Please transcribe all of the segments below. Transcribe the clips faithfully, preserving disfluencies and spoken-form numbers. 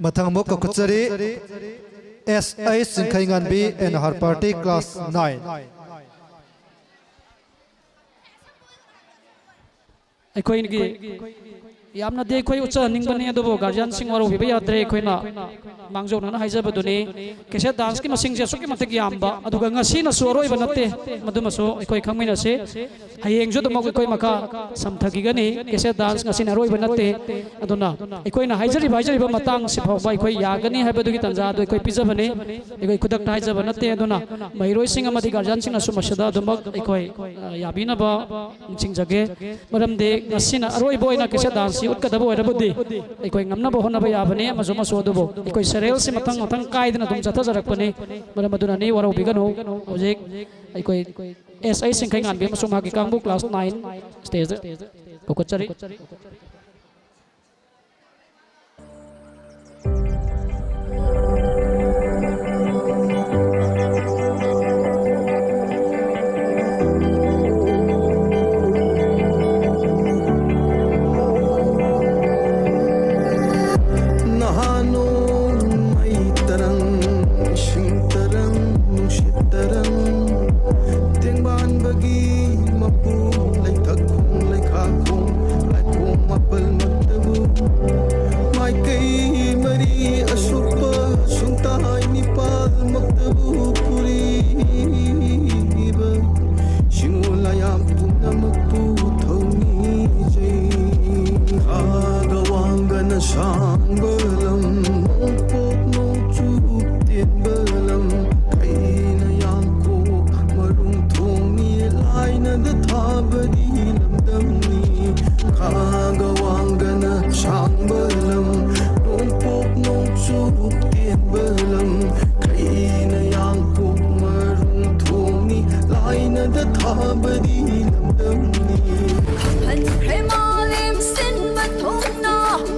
ꯃꯊꯪ ꯑꯃꯨꯛ ꯀꯧꯈꯠꯆꯔꯤ, ꯑꯦꯁ ꯑꯩ ꯆꯤꯡꯈꯩꯉꯥꯟꯕꯤ and her party, class nine꯫ ꯑꯩꯈꯣꯏꯒꯤ ꯌꯥꯝꯅꯗꯤ ꯑꯩꯈꯣꯏ ꯎꯠꯆꯍꯟꯅꯤꯡꯕꯅꯤ, ꯑꯗꯨꯕꯨ ꯒꯥꯔꯖꯤꯌꯥꯟꯁꯤꯡ ꯋꯥꯔꯧꯕꯤꯕ ꯌꯥꯗ꯭ꯔꯦ꯫ ꯑꯩꯈꯣꯏꯅ ꯃꯥꯡꯖꯧꯅꯅ ꯍꯥꯏꯖꯕꯗꯨꯅꯤ, ꯀꯦꯁꯦꯠ ꯗꯥꯟꯁꯀꯤ ꯃꯁꯤꯡꯁꯦ ꯑꯁꯨꯛꯀꯤ ꯃꯇꯤꯛ ꯌꯥꯝꯕ, ꯑꯗꯨꯒ ꯉꯁꯤꯅꯁꯨ ꯑꯔꯣꯏꯕ ꯅꯠꯇꯦ, ꯃꯗꯨꯃꯁꯨ ꯑꯩꯈꯣꯏ ꯈꯪꯃꯤꯟꯅꯁꯤ꯫ ꯍꯌꯦꯡꯁꯨ ꯑꯗꯨꯃꯛ ꯑꯩꯈꯣꯏ ꯃꯈꯥ ꯁꯝꯊꯈꯤꯒꯅꯤ꯫ ꯀꯦꯁꯦꯠ ꯗꯥꯟꯁ ꯉꯁꯤꯅ ꯑꯔꯣꯏꯕ ꯅꯠꯇꯦ꯫ ꯑꯗꯨꯅ ꯑꯩꯈꯣꯏꯅ ꯍꯥꯏꯖꯔꯤꯕ, ꯍꯥꯏꯖꯔꯤꯕ ꯃꯇꯥꯡꯁꯤ ꯐꯥꯎꯕ ꯑꯩꯈꯣꯏ ꯌꯥꯒꯅꯤ ꯍꯥꯏꯕꯗꯨꯒꯤ ꯇꯥꯟꯖꯥ ꯑꯗꯨ ꯑꯩꯈꯣꯏ ꯄꯤꯖꯕꯅꯤ꯫ ꯑꯩꯈꯣꯏ ꯈꯨꯗꯛꯇ ꯍꯥꯏꯖꯕ ꯅꯠꯇꯦ꯫ ꯑꯗꯨꯅ ꯃꯍꯩꯔꯣꯏꯁꯤꯡ ꯑꯃꯗꯤ ꯒꯥꯔꯖꯤꯌꯥꯟꯁꯤꯡꯅꯁꯨ ꯃꯁꯤꯗ ꯑꯗꯨꯃꯛ ꯑꯩꯈꯣꯏ, ꯑ, ꯌꯥꯕꯤꯅꯕ ꯅꯤꯡꯁꯤꯡꯖꯒꯦ꯫ ꯃꯔꯝꯗꯤ ꯉꯁꯤꯅ ꯑꯔꯣꯏꯕ ꯑꯣꯏꯅ ꯀꯦꯁꯦꯠ ꯗꯥꯟꯁꯁꯤ ꯎꯠꯀꯗꯕ ꯑꯣꯏꯔꯕꯗꯤ ꯑꯩꯈꯣꯏ ꯉꯝꯅꯕ ꯍꯣꯠꯅꯕ ꯌꯥꯕꯅꯤ꯫ ꯑꯃꯁꯨ ꯑꯃꯁꯨ ꯑꯗꯨꯕꯨ ꯑꯩꯈꯣꯏ ꯁꯦꯔꯦꯜꯁꯤ ꯃꯊꯪ ꯃꯊꯪ ꯀꯥꯏꯗꯅ ꯑꯗꯨꯝ ꯆꯠꯊꯖꯔꯛꯄꯅꯤ꯫ ꯃꯔꯝ ꯑꯗꯨꯅꯅꯤ, ꯋꯥꯔꯧꯕꯤꯒꯅꯨ꯫ ꯍꯧꯖꯤꯛ ꯑꯩꯈꯣꯏ ꯑꯦꯁ ꯑꯩ ꯆꯤꯡꯈꯩꯉꯥꯟꯕꯤ ꯑꯃꯁꯨꯡ ꯃꯍꯥꯛꯀꯤ ꯀꯥꯡꯕꯨ, class nine, stage ꯀꯧꯈꯠꯆꯔꯤ꯫ ꯅꯍꯥ ꯅꯣꯡꯃꯩ ꯇꯔꯪ, ꯏꯁꯤꯡ ꯇꯔꯪ, ꯅꯨꯡꯁꯤꯠ ꯇꯔꯪ, ꯇꯦꯡꯕꯥꯟꯕꯒꯤ ꯃꯄꯨ, ꯂꯩꯊꯛ ꯈꯣꯡ, ꯂꯩꯈꯥ ꯈꯣꯡ, ꯂꯥꯏꯈꯣꯡ ꯃꯥꯄꯜꯃꯛꯇꯕꯨ, ꯃꯥꯏꯀꯩ ꯃꯔꯤ ꯑꯁꯨꯞꯄ ꯁꯨꯡꯇꯥꯏ ꯅꯤꯄꯥꯜꯃꯛꯇꯕꯨ ꯄꯨꯔꯤꯕ ꯁꯤꯡꯉꯣ ꯂꯥꯌꯥꯝ ꯄꯨꯝꯅꯃꯛꯄꯨ ꯊꯧꯅꯤꯖꯩ꯫ ꯈꯥꯒ ꯋꯥꯡꯒꯅ ꯁꯥꯡꯕ ꯂꯝ, ꯅꯣꯡꯄꯣꯛ ꯅꯣꯡꯆꯨꯞ ꯇꯦꯟꯕ ꯂꯝ, ꯀꯩꯅ ꯌꯥꯡꯀꯣꯛ ꯃꯔꯨꯡ ꯊꯣꯡꯅꯤ, ꯂꯥꯏꯅꯗ ꯊꯥꯕꯗꯤ ꯂꯝꯗꯝꯅꯤ꯫ ꯈꯥꯒ ꯋꯥꯡꯒꯅ ꯁꯥꯡꯕ ꯂꯝ, ꯅꯣꯡꯄꯣꯛ ꯅꯣꯡꯆꯨꯞ ꯇꯦꯟꯕ ꯂꯝ, ꯀꯩꯅ ꯌꯥꯡꯀꯣꯛ ꯃꯔꯨꯡ ꯊꯣꯡꯅꯤ, ꯂꯥꯏꯅꯗ ꯊꯥꯕꯗꯤ ꯂꯝꯗꯝꯅꯤ꯫ ꯈꯪꯍꯟꯈ꯭ꯔꯦ ꯃꯥꯂꯦꯝ ꯁꯤꯟꯕ ꯊꯨꯡꯅ,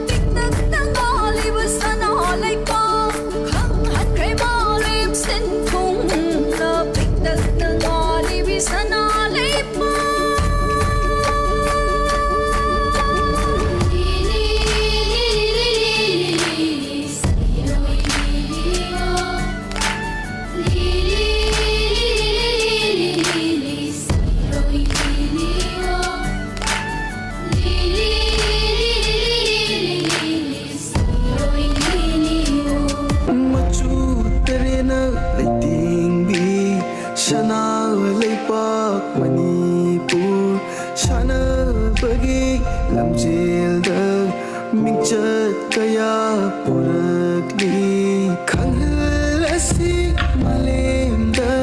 ꯄꯤꯛꯇꯛꯇ ꯉꯥꯜꯂꯤꯕ ꯁꯅꯥ ꯂꯩꯕꯥꯛ꯫ ꯈꯪꯍꯟꯈ꯭ꯔꯦ ꯃꯥꯂꯦꯝ ꯁꯤꯟ ꯊꯨꯡꯅ, ꯄꯤꯛꯇꯛꯇ ꯉꯥꯜꯂꯤꯕꯤ ꯁꯅꯥ ꯂꯩꯕꯥꯛ꯫ ꯂꯝꯖꯦꯜꯗ ꯃꯤꯡꯆꯠ ꯀꯌꯥ ꯄꯨꯔꯛꯂꯤ꯫ ꯈꯪꯍꯜꯂꯁꯤ ꯃꯥꯂꯦꯝꯗ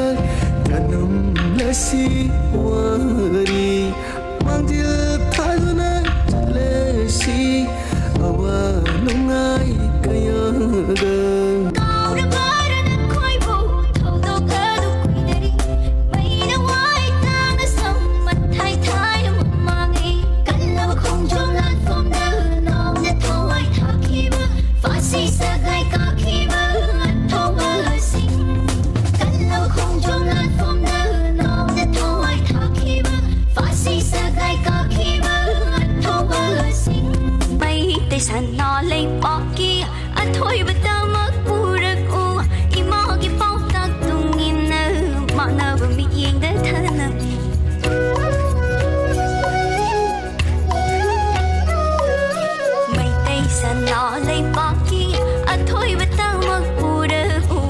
ꯀꯅꯝꯂꯁꯤ ꯋꯥꯔꯤ꯫ ꯃꯥꯡꯖꯤꯜ ꯊꯥꯗꯨꯅ ꯆꯠꯂꯁꯤ ꯑꯋꯥ ꯅꯨꯡꯉꯥꯏ ꯀꯌꯥꯗ꯫ ꯀꯥꯎꯔꯕꯔ ꯅꯈꯣꯏꯕꯨ ꯊꯧꯗꯣꯛ ꯑꯗꯨ ꯀꯨꯏꯅꯔꯤ꯫ ꯃꯩꯅ ꯋꯥꯏ ꯇꯥꯅ ꯁꯝ ꯃꯊꯥꯏ ꯊꯥꯏꯅ ꯃꯃꯥꯡꯉꯩ꯫ ꯀꯜꯂꯕ ꯈꯣꯡꯖꯣꯝ ꯂꯥꯟꯐꯝꯗ ꯅꯧꯅ ꯊꯋꯥꯏ ꯊꯥꯈꯤꯕ ꯐꯥꯁꯤ ꯁꯒꯥꯏ ꯀꯥꯈꯤꯕ ꯑꯊꯧꯕꯁꯤꯡ꯫ ꯀꯜꯂꯕ ꯈꯣꯡꯖꯣꯝ ꯂꯥꯟꯐꯝꯗ ꯅꯧꯅ ꯊꯋꯥꯏ ꯊꯥꯈꯤꯕ ꯐꯥꯁꯤ ꯁꯒꯥꯏ ꯀꯥꯈꯤꯕ ꯑꯊꯧꯕꯁꯤꯡ꯫ ꯃꯩꯇꯩ ꯁꯅꯥ ꯂꯩꯕꯥꯛꯀꯤ ꯑꯊꯣꯏꯕꯗꯃꯛ ꯄꯨꯔꯛꯎ꯫ ꯏꯃꯥꯒꯤ ꯄꯥꯎꯇꯥꯛ ꯇꯨꯡ ꯏꯟꯅ ꯃꯥꯟꯅꯕ ꯃꯤꯠꯌꯦꯡꯗ ꯊꯅꯝꯃꯤ꯫ ꯃꯩꯇꯩ ꯁꯅꯥ ꯂꯩꯕꯥꯛꯀꯤ ꯑꯊꯣꯏꯕ ꯇꯃꯛ ꯄꯨꯔꯛꯎ꯫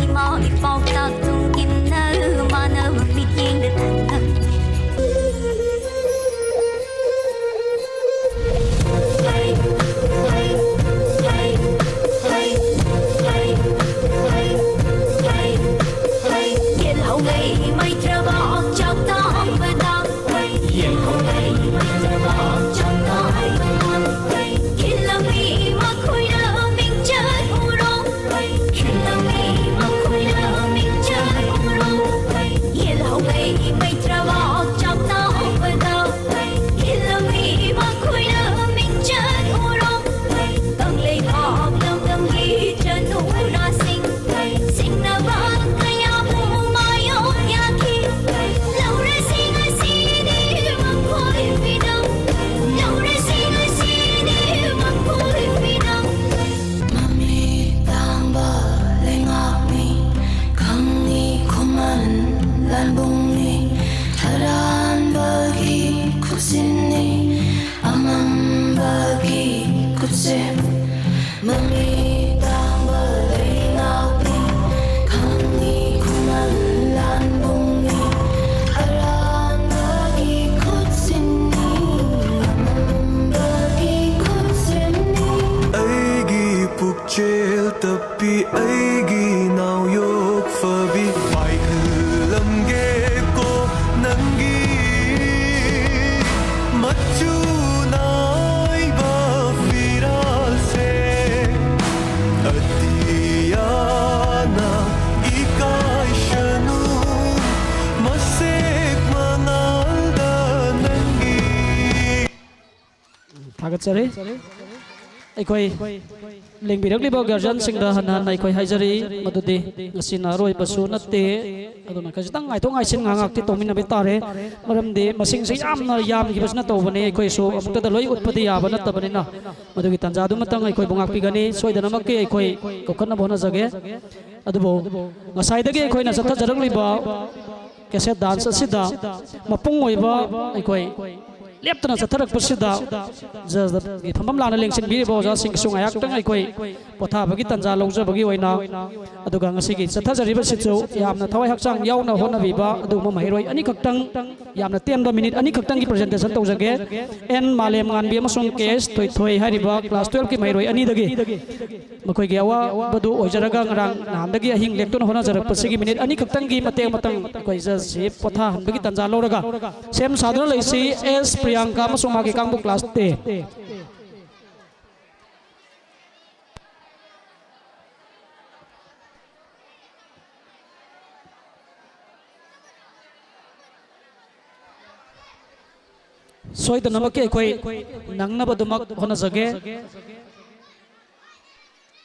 ꯏꯃꯥ ꯏꯄꯥꯎ ꯇꯥꯛꯇꯨ ꯏꯟꯅ ꯃꯥꯟꯅꯕ ꯃꯤꯠꯌꯦꯡꯗ ꯊꯅꯝ꯫ ꯌꯦꯜꯍꯧꯉꯩ ꯃꯩꯇ꯭ꯔꯕ ꯆꯥꯛꯇꯥꯡꯕꯗ꯫ ꯌꯦꯜꯍꯧꯉꯩ ꯃꯩꯇ꯭ꯔꯕ ꯆꯥꯛꯇꯥꯡꯕꯗ꯫ ꯈꯤꯜꯂꯝꯃꯤ ꯃꯈꯣꯏꯅ ꯃꯤꯡꯆꯠ ꯎꯔꯣ꯫ ꯈꯤꯜꯂꯝꯃꯤ ꯃꯈꯣꯏꯅ ꯃꯤꯡꯆꯠ ꯎꯔꯣ꯫ ꯌꯦꯜꯍꯧꯉꯩ ꯃꯩꯇ꯭ꯔꯕ ꯆꯥꯛꯇꯥꯡꯕꯗ꯫ ꯈꯤꯜꯂꯝꯃꯤ ꯃꯈꯣꯏꯅ ꯃꯤꯡꯆꯠ ꯎꯔꯣ꯫ ꯀꯪꯂꯩꯄꯥꯛ ꯂꯝꯗꯝꯒꯤ ꯆꯅꯨ ꯅꯥꯁꯤꯡ ꯁꯤꯡꯅꯕ ꯀꯌꯥꯕꯨ ꯃꯥꯌꯣꯛꯅ ꯑꯩꯒꯤ ꯅꯥꯎꯌꯣꯛꯐꯕꯤ ꯄꯥꯏꯍꯜꯂꯝꯒꯦꯀꯣ ꯅꯪꯒꯤ ꯃꯆꯨ ꯅꯥꯏꯕ ꯐꯤꯔꯥꯜꯁꯦ꯫ ꯑꯇꯤꯌꯥꯅ ꯏꯀꯥꯏꯁꯅꯨ ꯃꯁꯦꯛ ꯃꯉꯥꯜꯗ ꯅꯪꯒꯤ꯫ ꯊꯥꯒꯠꯆꯔꯤ꯫ ꯑꯩꯈꯣꯏ ꯂꯦꯡꯕꯤꯔꯛꯂꯤꯕ ꯒꯥꯔꯖꯤꯌꯟꯁꯤꯡꯗ ꯍꯟꯅ ꯍꯟꯅ ꯑꯩꯈꯣꯏ ꯍꯥꯏꯖꯔꯤ ꯃꯗꯨꯗꯤ ꯉꯁꯤꯅ ꯑꯔꯣꯏꯕꯁꯨ ꯅꯠꯇꯦ꯫ ꯑꯗꯨꯅ ꯈꯖꯤꯛꯇꯪ ꯉꯥꯏꯊꯣꯛ ꯉꯥꯏꯁꯤꯟ ꯉꯥꯏꯍꯥꯛꯇꯤ ꯇꯧꯃꯤꯟꯅꯕ ꯇꯥꯔꯦ꯫ ꯃꯔꯝꯗꯤ ꯃꯁꯤꯡꯁꯦ ꯌꯥꯝꯅ ꯌꯥꯝꯈꯤꯕꯁꯤꯅ ꯇꯧꯕꯅꯤ꯫ ꯑꯩꯈꯣꯏꯁꯨ ꯑꯃꯨꯛꯇꯗ ꯂꯣꯏ ꯎꯠꯄꯗꯤ ꯌꯥꯕ ꯅꯠꯇꯕꯅꯤꯅ ꯃꯗꯨꯒꯤ ꯇꯥꯟꯖꯥꯗꯨꯃꯇꯪ ꯑꯩꯈꯣꯏꯕꯨ ꯉꯥꯛꯄꯤꯒꯅꯤ꯫ ꯁꯣꯏꯗꯅꯃꯛꯀꯤ ꯑꯩꯈꯣꯏ ꯀꯧꯈꯠꯅꯕ ꯍꯣꯠꯅꯖꯒꯦ꯫ ꯑꯗꯨꯕꯨ ꯉꯁꯥꯏꯗꯒꯤ ꯑꯩꯈꯣꯏꯅ ꯆꯠꯊꯖꯔꯛꯂꯤꯕ ꯀꯦꯁꯦꯠ ꯗꯥꯟꯁ ꯑꯁꯤꯗ ꯃꯄꯨꯡ ꯑꯣꯏꯕ ꯑꯩꯈꯣꯏ ꯂꯦꯞꯇꯅ ꯆꯠꯊꯔꯛꯄꯁꯤꯗ ꯖꯖꯒꯤ ꯐꯝꯐꯝ ꯂꯥꯡꯅ ꯂꯦꯡꯁꯤꯟꯕꯤꯔꯤꯕ ꯑꯣꯖꯥꯁꯤꯡꯒꯤꯁꯨ ꯉꯥꯏꯍꯥꯛꯇꯪ ꯑꯩꯈꯣꯏ ꯄꯣꯊꯥꯕꯒꯤ ꯇꯥꯟꯖꯥ ꯂꯧꯖꯕꯒꯤ ꯑꯣꯏꯅ, ꯑꯗꯨꯒ ꯉꯁꯤꯒꯤ ꯆꯠꯊꯖꯔꯤꯕꯁꯤꯁꯨ ꯌꯥꯝꯅ ꯊꯋꯥꯏ ꯍꯛꯆꯥꯡ ꯌꯥꯎꯅ ꯍꯣꯠꯅꯕꯤꯕ ꯑꯗꯨꯒꯨꯝꯕ ꯃꯍꯩꯔꯣꯏ ꯑꯅꯤꯈꯛꯇꯪ, ꯌꯥꯝꯅ ꯇꯦꯟꯕ ꯃꯤꯅꯤꯠ ꯑꯅꯤꯈꯛꯇꯪꯒꯤ ꯄ꯭ꯔꯖꯦꯟꯇꯦꯁꯟ ꯇꯧꯖꯒꯦ꯫ ꯑꯦꯟ ꯃꯥꯂꯦꯝ ꯉꯥꯟꯕꯤ ꯑꯃꯁꯨꯡ ꯀꯦ ꯑꯦꯁ ꯊꯣꯏꯊꯣꯏ ꯍꯥꯏꯔꯤꯕ ꯀ꯭ꯂꯥꯁ ꯇꯨꯌꯦꯜꯐꯀꯤ ꯃꯍꯩꯔꯣꯏ ꯑꯅꯤꯗꯒꯤ ꯃꯈꯣꯏꯒꯤ ꯑꯋꯥꯕꯗꯨ ꯑꯣꯏꯖꯔꯒ ꯉꯔꯥꯡ ꯅꯍꯥꯟꯗꯒꯤ ꯑꯍꯤꯡ ꯂꯦꯛꯇꯨꯅ ꯍꯣꯠꯅꯖꯔꯛꯄꯁꯤꯒꯤ ꯃꯤꯅꯤꯠ ꯑꯅꯤꯈꯛꯇꯪꯒꯤ ꯃꯇꯦꯡ ꯑꯃꯇꯪ ꯑꯩꯈꯣꯏ ꯖꯖꯁꯤ ꯄꯣꯊꯥꯍꯟꯕꯒꯤ ꯇꯥꯟꯖꯥ ꯂꯧꯔꯒ ꯁꯦꯝ ꯁꯥꯗꯨꯅ ꯂꯩꯁꯤ꯫ ꯑꯦꯁ ꯄ꯭ꯔꯤꯌꯥꯡꯀꯥ ꯑꯃꯁꯨꯡ ꯃꯍꯥꯛꯀꯤ ꯀꯥꯡꯕꯨ ꯀ꯭ꯂꯥꯁ ꯇꯦꯟ꯫ ꯁꯣꯏꯗꯅꯃꯛꯀꯤ ꯑꯩꯈꯣꯏ ꯅꯪꯅꯕꯗꯨꯃꯛ ꯍꯣꯠꯅꯖꯒꯦ꯫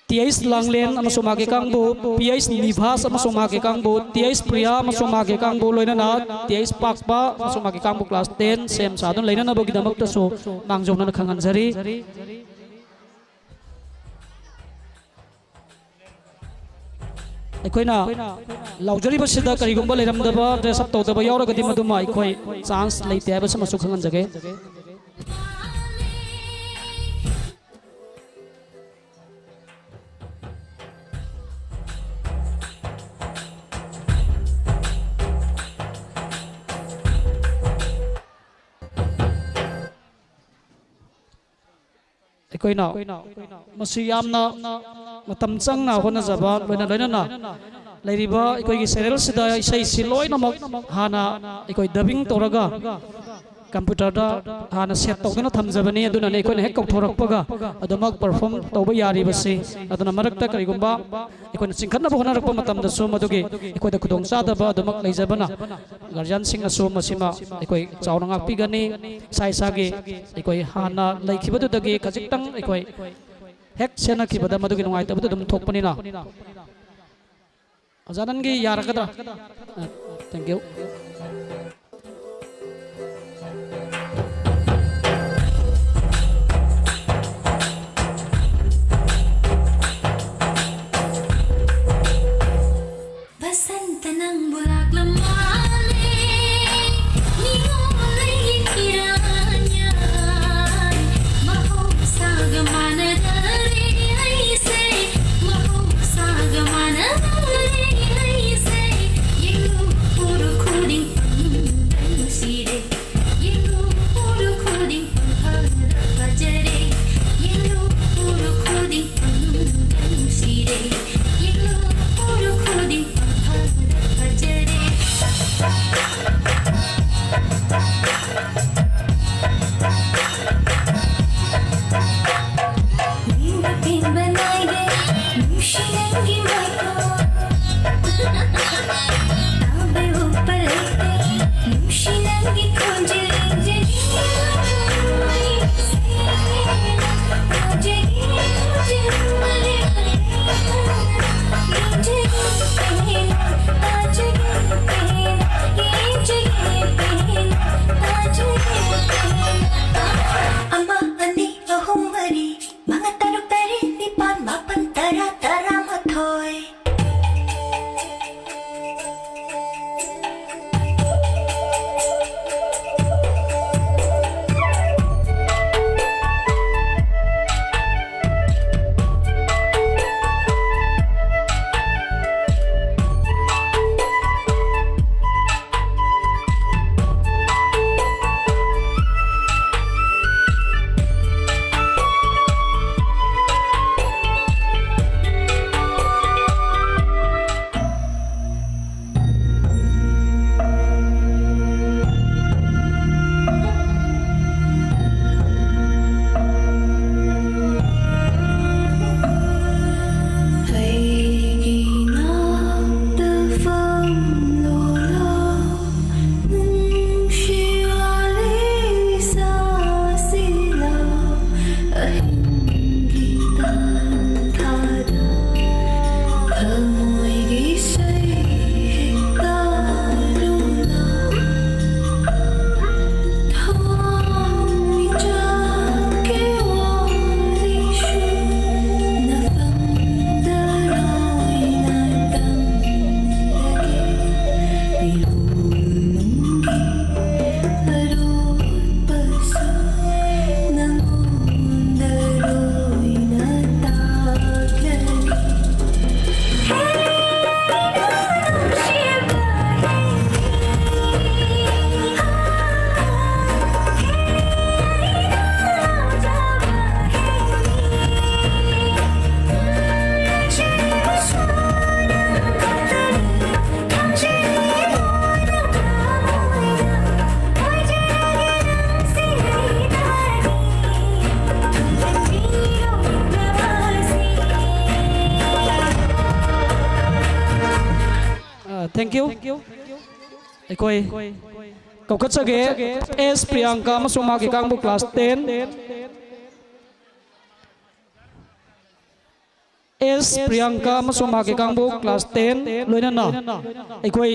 ꯇꯤ ꯑꯩꯆ ꯂꯥꯡꯂꯦꯟ ꯑꯃꯁꯨꯡ ꯃꯍꯥꯛꯀꯤ ꯀꯥꯡꯕꯨ, ꯄꯤ ꯑꯩꯆ ꯅꯤꯚꯥꯁ ꯑꯃꯁꯨꯡ ꯃꯍꯥꯛꯀꯤ ꯀꯥꯡꯕꯨ, ꯇꯤ ꯑꯩꯆ ꯄ꯭ꯔꯤꯌꯥ ꯑꯃꯁꯨꯡ ꯃꯍꯥꯛꯀꯤ ꯀꯥꯡꯕꯨ, ꯂꯣꯏꯅꯅ ꯇꯤ ꯑꯩꯆ ꯄꯥꯛꯄ ꯑꯃꯁꯨꯡ ꯃꯍꯥꯛꯀꯤ ꯀꯥꯡꯕꯨ ꯀ꯭ꯂꯥꯁ ꯇꯦꯟ ꯁꯦꯝ ꯁꯥꯗꯨꯅ ꯂꯩꯅꯅꯕꯒꯤꯗꯃꯛꯇꯁꯨ ꯃꯥꯡꯖꯧꯅꯅ ꯈꯪꯍꯟꯖꯔꯤ꯫ ꯑꯩꯈꯣꯏꯅ ꯂꯥꯎꯖꯔꯤꯕꯁꯤꯗ ꯀꯔꯤꯒꯨꯝꯕ ꯂꯩꯔꯝꯗꯕ, ꯗ꯭ꯔꯦꯁ ꯑꯞ ꯇꯧꯗꯕ ꯌꯥꯎꯔꯒꯗꯤ ꯃꯗꯨꯃ ꯑꯩꯈꯣꯏ ꯆꯥꯟꯁ ꯂꯩꯇꯦ ꯍꯥꯏꯕꯁꯤꯃꯁꯨ ꯈꯪꯍꯟꯖꯒꯦ꯫ ꯑꯩꯈꯣꯏꯅ ꯃꯁꯤ ꯌꯥꯝꯅ ꯃꯇꯝ ꯆꯪꯅ ꯍꯣꯠꯅꯖꯕ, ꯂꯣꯏꯅ ꯂꯣꯏꯅꯅ ꯂꯩꯔꯤꯕ ꯑꯩꯈꯣꯏꯒꯤ ꯁꯦꯔꯦꯜꯁꯤꯗ ꯏꯁꯩꯁꯤ ꯂꯣꯏꯅꯃꯛ ꯍꯥꯟꯅ ꯑꯩꯈꯣꯏ ꯗꯕꯤꯡ ꯇꯧꯔꯒ ꯀꯝꯄ꯭ꯌꯨꯇꯔꯗ ꯍꯥꯟꯅ ꯁꯦꯠ ꯇꯧꯗꯨꯅ ꯊꯝꯖꯕꯅꯤ꯫ ꯑꯗꯨꯅꯅꯦ ꯑꯩꯈꯣꯏꯅ ꯍꯦꯛ ꯀꯧꯊꯣꯔꯛꯄꯒ ꯑꯗꯨꯃꯛ ꯄꯔꯐꯣꯔꯝ ꯇꯧꯕ ꯌꯥꯔꯤꯕꯁꯤ꯫ ꯑꯗꯨꯅ ꯃꯔꯛꯇ ꯀꯔꯤꯒꯨꯝꯕ ꯑꯩꯈꯣꯏꯅ ꯆꯤꯡꯈꯠꯅꯕ ꯍꯣꯠꯅꯔꯛꯄ ꯃꯇꯝꯗꯁꯨ ꯃꯗꯨꯒꯤ ꯑꯩꯈꯣꯏꯗ ꯈꯨꯗꯣꯡꯆꯥꯗꯕ ꯑꯗꯨꯃꯛ ꯂꯩꯖꯕꯅ, ꯒꯥꯔꯖꯤꯌꯥꯟꯁꯤꯡꯅꯁꯨ ꯃꯁꯤꯃ ꯑꯩꯈꯣꯏ ꯆꯥꯎꯅ ꯉꯥꯛꯄꯤꯒꯅꯤ꯫ ꯏꯁꯥ ꯏꯁꯥꯒꯤ ꯑꯩꯈꯣꯏ ꯍꯥꯟꯅ ꯂꯩꯈꯤꯕꯗꯨꯗꯒꯤ ꯈꯖꯤꯛꯇꯪ ꯑꯩꯈꯣꯏ ꯍꯦꯛ ꯁꯦꯟꯅꯈꯤꯕꯗ ꯃꯗꯨꯒꯤ ꯅꯨꯡꯉꯥꯏꯇꯕꯗꯨ ꯑꯗꯨꯝ ꯊꯣꯛꯄꯅꯤꯅ꯫ ꯑꯣꯖꯥ, ꯅꯪꯒꯤ ꯌꯥꯔꯛꯀꯗ꯭ꯔꯥ? ꯑ, thank you꯫ ꯕꯁꯟꯇ ꯅꯪꯕꯨ ꯂꯥꯛꯂꯝꯃꯥꯂꯦ, ꯅꯤꯉꯣꯜ ꯑꯩꯒꯤ ꯏꯔꯥꯟꯌꯥꯏ꯫ ꯃꯍꯧꯁꯥꯒ ꯃꯥꯟꯅꯗꯔꯦ ꯑꯩꯁꯦ, ꯃꯍꯧꯁꯥꯒ ꯃꯥꯟꯅꯗꯔꯦ ꯑꯩꯁꯦ꯫ ꯌꯦꯡꯂꯨ ꯎꯔꯨ ꯈꯨꯗꯤꯡ ꯄꯪꯅꯨꯡꯗ ꯅꯨꯡꯁꯤꯔꯦ꯫ ꯌꯦꯡꯂꯨ ꯎꯔꯨ ꯈꯨꯗꯤꯡ ꯄꯪꯐꯗ ꯐꯖꯔꯦ꯫ ꯌꯦꯡꯂꯨ ꯎꯔꯨ ꯈꯨꯗꯤꯡ ꯄꯪꯅꯨꯡꯗ ꯅꯨꯡꯁꯤꯔꯦ꯫ ꯌꯦꯡꯂꯨ ꯎꯔꯨ ꯈꯨꯗꯤꯡ ꯄꯪꯐꯗ ꯐꯖꯔꯦ꯫ Thank you. ꯑꯩꯈꯣꯏ ꯀꯧꯈꯠꯆꯒꯦ ꯑꯦꯁ ꯄ꯭ꯔꯤꯌꯥꯡꯀꯥ ꯑꯃꯁꯨꯡ ꯃꯍꯥꯛꯀꯤ ꯀꯥꯡꯕꯨ class ten꯫ ꯑꯦꯁ ꯄ꯭ꯔꯤꯌꯥꯡꯀꯥ ꯑꯃꯁꯨꯡ ꯃꯍꯥꯛꯀꯤ ꯀꯥꯡꯕꯨ class ten, ꯂꯣꯏꯅꯅ ꯑꯩꯈꯣꯏ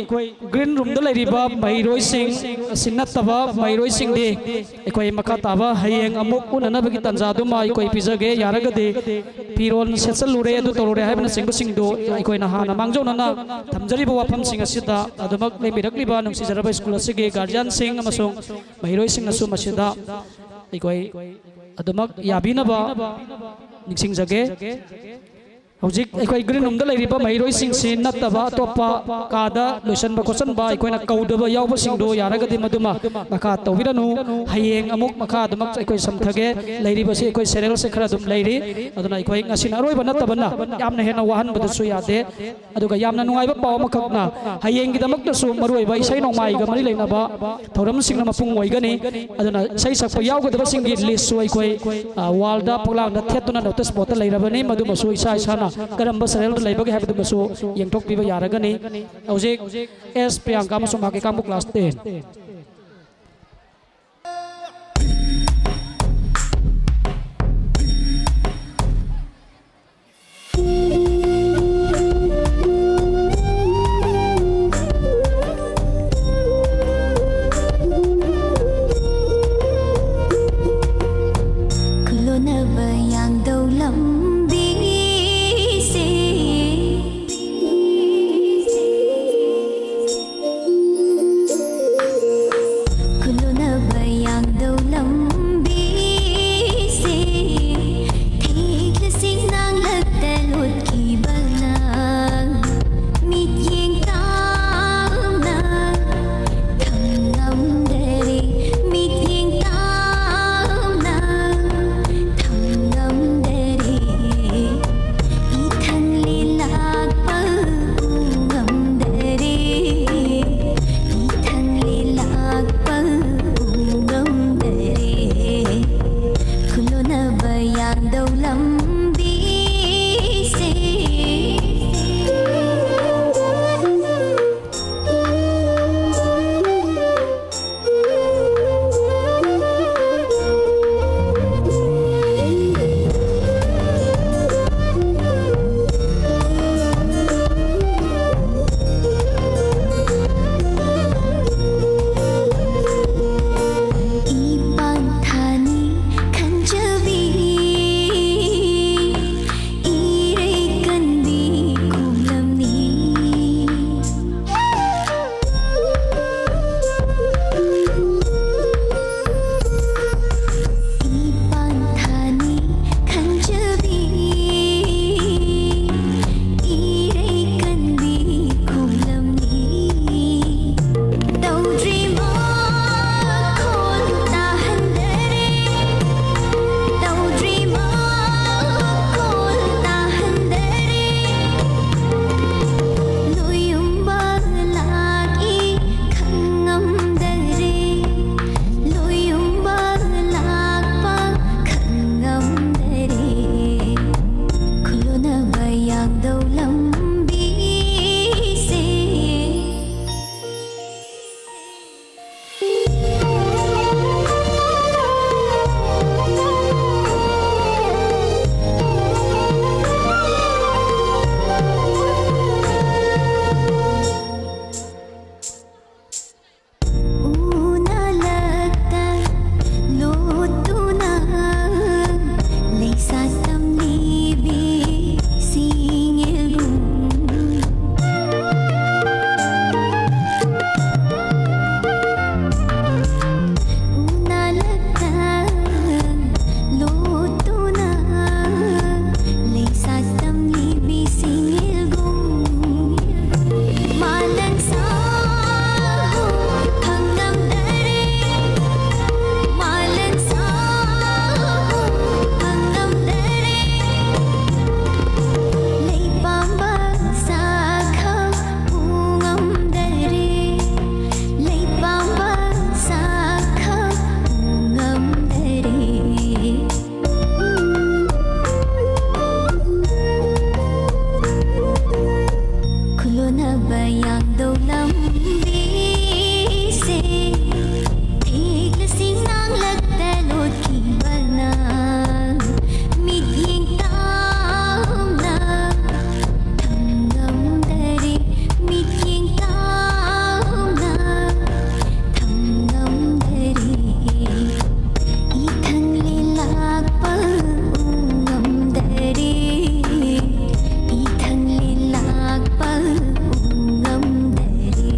green roomꯗ ꯂꯩꯔꯤꯕ ꯃꯍꯩꯔꯣꯏꯁꯤꯡ ꯑꯁꯤ ꯅꯠꯇꯕ ꯃꯍꯩꯔꯣꯏꯁꯤꯡꯗꯤ ꯑꯩꯈꯣꯏ ꯃꯈꯥ ꯇꯥꯕ ꯍꯌꯦꯡ ꯑꯃꯨꯛ ꯎꯅꯅꯕꯒꯤ ꯇꯥꯟꯖꯥꯗꯨꯃ ꯑꯩꯈꯣꯏ ꯄꯤꯖꯒꯦ꯫ ꯌꯥꯔꯒꯗꯤ ꯐꯤꯔꯣꯜ ꯁꯦꯠꯆꯜꯂꯨꯔꯦ, ꯑꯗꯨ ꯇꯧꯔꯨꯔꯦ ꯍꯥꯏꯕꯅꯆꯤꯡꯕꯁꯤꯡꯗꯨ ꯑꯩꯈꯣꯏꯅ ꯍꯥꯟꯅ ꯃꯥꯡꯖꯧꯅꯅ ꯊꯝꯖꯔꯤꯕ ꯋꯥꯐꯝꯁꯤꯡ ꯑꯁꯤꯗ ꯑꯗꯨꯃꯛ ꯂꯩꯕꯤꯔꯛꯂꯤꯕ ꯅꯨꯡꯁꯤꯖꯔꯕ ꯁ꯭ꯀꯨꯜ ꯑꯁꯤꯒꯤ guardianꯁꯤꯡ ꯑꯃꯁꯨꯡ ꯃꯍꯩꯔꯣꯏꯁꯤꯡꯅꯁꯨ ꯃꯁꯤꯗ ꯑꯩꯈꯣꯏ ꯑꯗꯨꯃꯛ ꯌꯥꯕꯤꯅꯕ ꯅꯤꯡꯁꯤꯡꯖꯒꯦ꯫ ꯍꯧꯖꯤꯛ ꯑꯩꯈꯣꯏ green roomꯗ ꯂꯩꯔꯤꯕ ꯃꯍꯩꯔꯣꯏꯁꯤꯡꯁꯤ ꯅꯠꯇꯕ ꯑꯇꯣꯞꯄ ꯀꯥꯗ ꯂꯣꯏꯁꯤꯟꯕ ꯈꯣꯠꯆꯟꯕ ꯑꯩꯈꯣꯏꯅ ꯀꯧꯗꯕ ꯌꯥꯎꯕꯁꯤꯡꯗꯣ ꯌꯥꯔꯒꯗꯤ ꯃꯗꯨꯃ ꯃꯈꯥ ꯇꯧꯕꯤꯔꯅꯨ꯫ ꯍꯌꯦꯡ ꯑꯃꯨꯛ ꯃꯈꯥ ꯑꯗꯨꯃꯛ ꯑꯩꯈꯣꯏ ꯁꯝꯊꯒꯦ꯫ ꯂꯩꯔꯤꯕꯁꯤ ꯑꯩꯈꯣꯏ serialꯁꯦ ꯈꯔ ꯑꯗꯨꯝ ꯂꯩꯔꯤ꯫ ꯑꯗꯨꯅ ꯑꯩꯈꯣꯏ ꯉꯁꯤꯅ ꯑꯔꯣꯏꯕ ꯅꯠꯇꯕꯅ ꯌꯥꯝꯅ ꯍꯦꯟꯅ ꯋꯥꯍꯟꯕꯗꯁꯨ ꯌꯥꯗꯦ꯫ ꯑꯗꯨꯒ ꯌꯥꯝꯅ ꯅꯨꯡꯉꯥꯏꯕ ꯄꯥꯎ ꯑꯃꯈꯛꯅ, ꯍꯌꯦꯡꯒꯤꯗꯃꯛꯇꯁꯨ ꯃꯔꯨꯑꯣꯏꯕ ꯏꯁꯩ ꯅꯣꯡꯃꯥꯏꯒ ꯃꯔꯤ ꯂꯩꯅꯕ ꯊꯧꯔꯝꯁꯤꯡꯅ ꯃꯄꯨꯡ ꯑꯣꯏꯒꯅꯤ꯫ ꯑꯗꯨꯅ ꯏꯁꯩ ꯁꯛꯄ ꯌꯥꯎꯒꯗꯕꯁꯤꯡꯒꯤ listꯁꯨ ꯑꯩꯈꯣꯏ, ꯑ, wallꯗ ꯐꯛꯂꯥꯡꯗ ꯊꯦꯠꯇꯨꯅ notice boardꯇ ꯂꯩꯔꯕꯅꯤ꯫ ꯃꯗꯨꯃꯁꯨ ꯏꯁꯥ ꯏꯁꯥꯅ ꯀꯔꯝꯕ serialꯗ ꯂꯩꯕꯒꯦ ꯍꯥꯏꯕꯗꯨꯃꯁꯨ ꯌꯦꯡꯊꯣꯛꯄꯤꯕ ꯌꯥꯔꯒꯅꯤ꯫ ꯍꯧꯖꯤꯛ ꯑꯦꯁ ꯄ꯭ꯔꯤꯌꯥꯡꯀꯥ ꯑꯃꯁꯨꯡ ꯃꯍꯥꯛꯀꯤ ꯀꯥꯡꯕꯨ class ten꯫ ꯈꯨꯂꯣꯟꯅꯕ ꯌꯥꯡꯗꯧ ꯂꯝꯕꯤꯁꯦ꯫ ꯌꯥꯡꯗꯧ ꯂꯝꯕꯤꯁꯦ ꯊꯦꯛꯂꯁꯤꯡ ꯅꯥꯡꯂꯛꯇ ꯂꯣꯠꯈꯤꯕꯅ ꯃꯤꯠꯌꯦꯡ ꯇꯥꯎꯅ ꯊꯝꯉꯝꯗꯔꯦ, ꯃꯤꯠꯌꯦꯡ ꯇꯥꯎꯅ ꯊꯝꯉꯝꯗꯔꯦ꯫ ꯏꯊꯪ ꯂꯤꯂꯥꯛꯄ ꯎ ꯉꯝꯗꯔꯦ, ꯏꯊꯪ ꯂꯤꯂꯥꯛꯄ ꯎ ꯉꯝꯗꯔꯦ꯫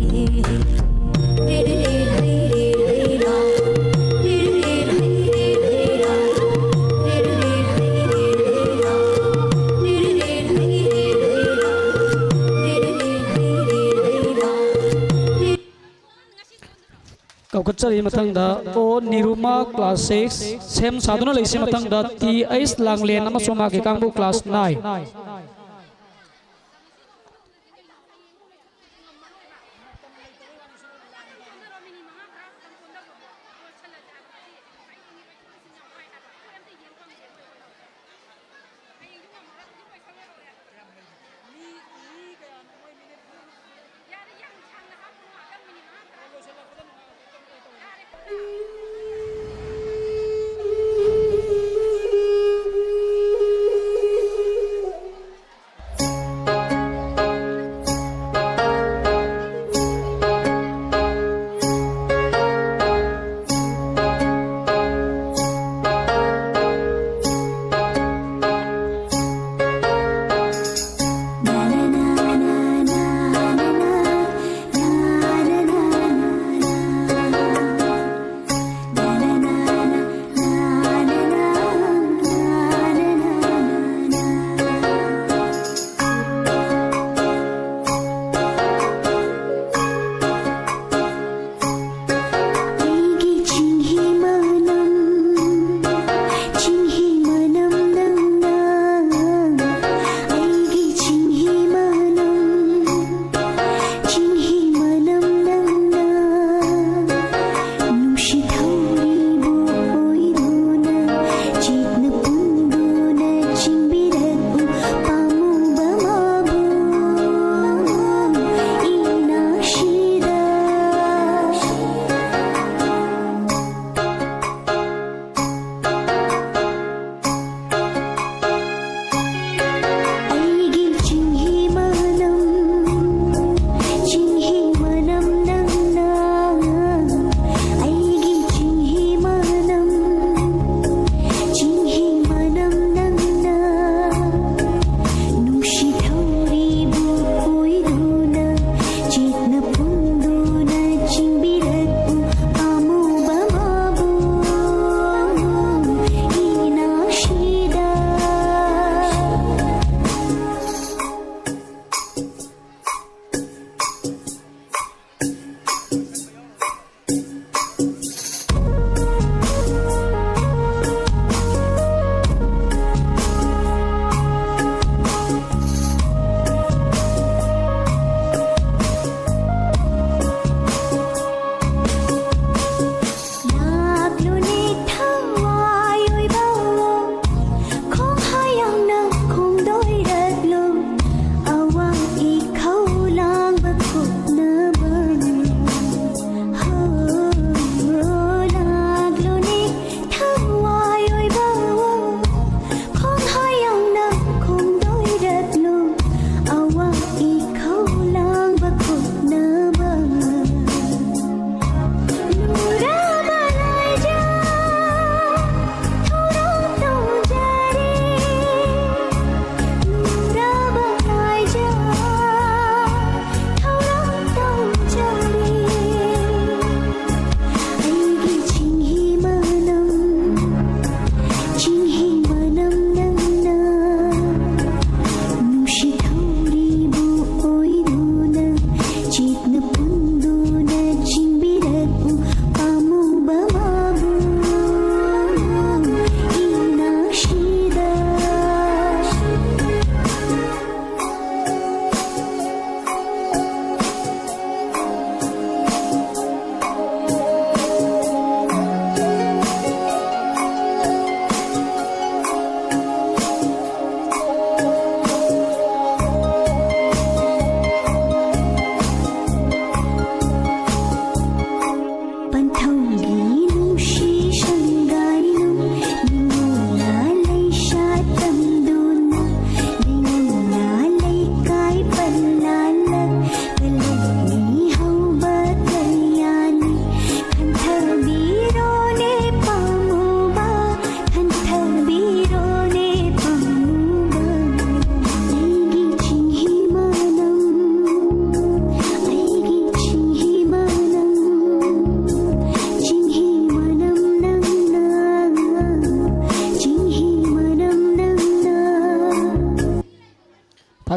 ꯀꯧꯈꯠꯆꯔꯤ꯫ ꯃꯊꯪꯗ ꯑꯣ ꯅꯤꯔꯨꯃꯥ, class six, ꯁꯦꯝ ꯁꯥꯗꯨꯅ ꯂꯩꯁꯤ꯫ ꯃꯊꯪꯗ ꯇꯤ ꯑꯩꯆ ꯂꯥꯡꯂꯦꯟ ꯑꯃꯁꯨꯡ ꯃꯍꯥꯛꯀꯤ ꯀꯥꯡꯕꯨ, class nine꯫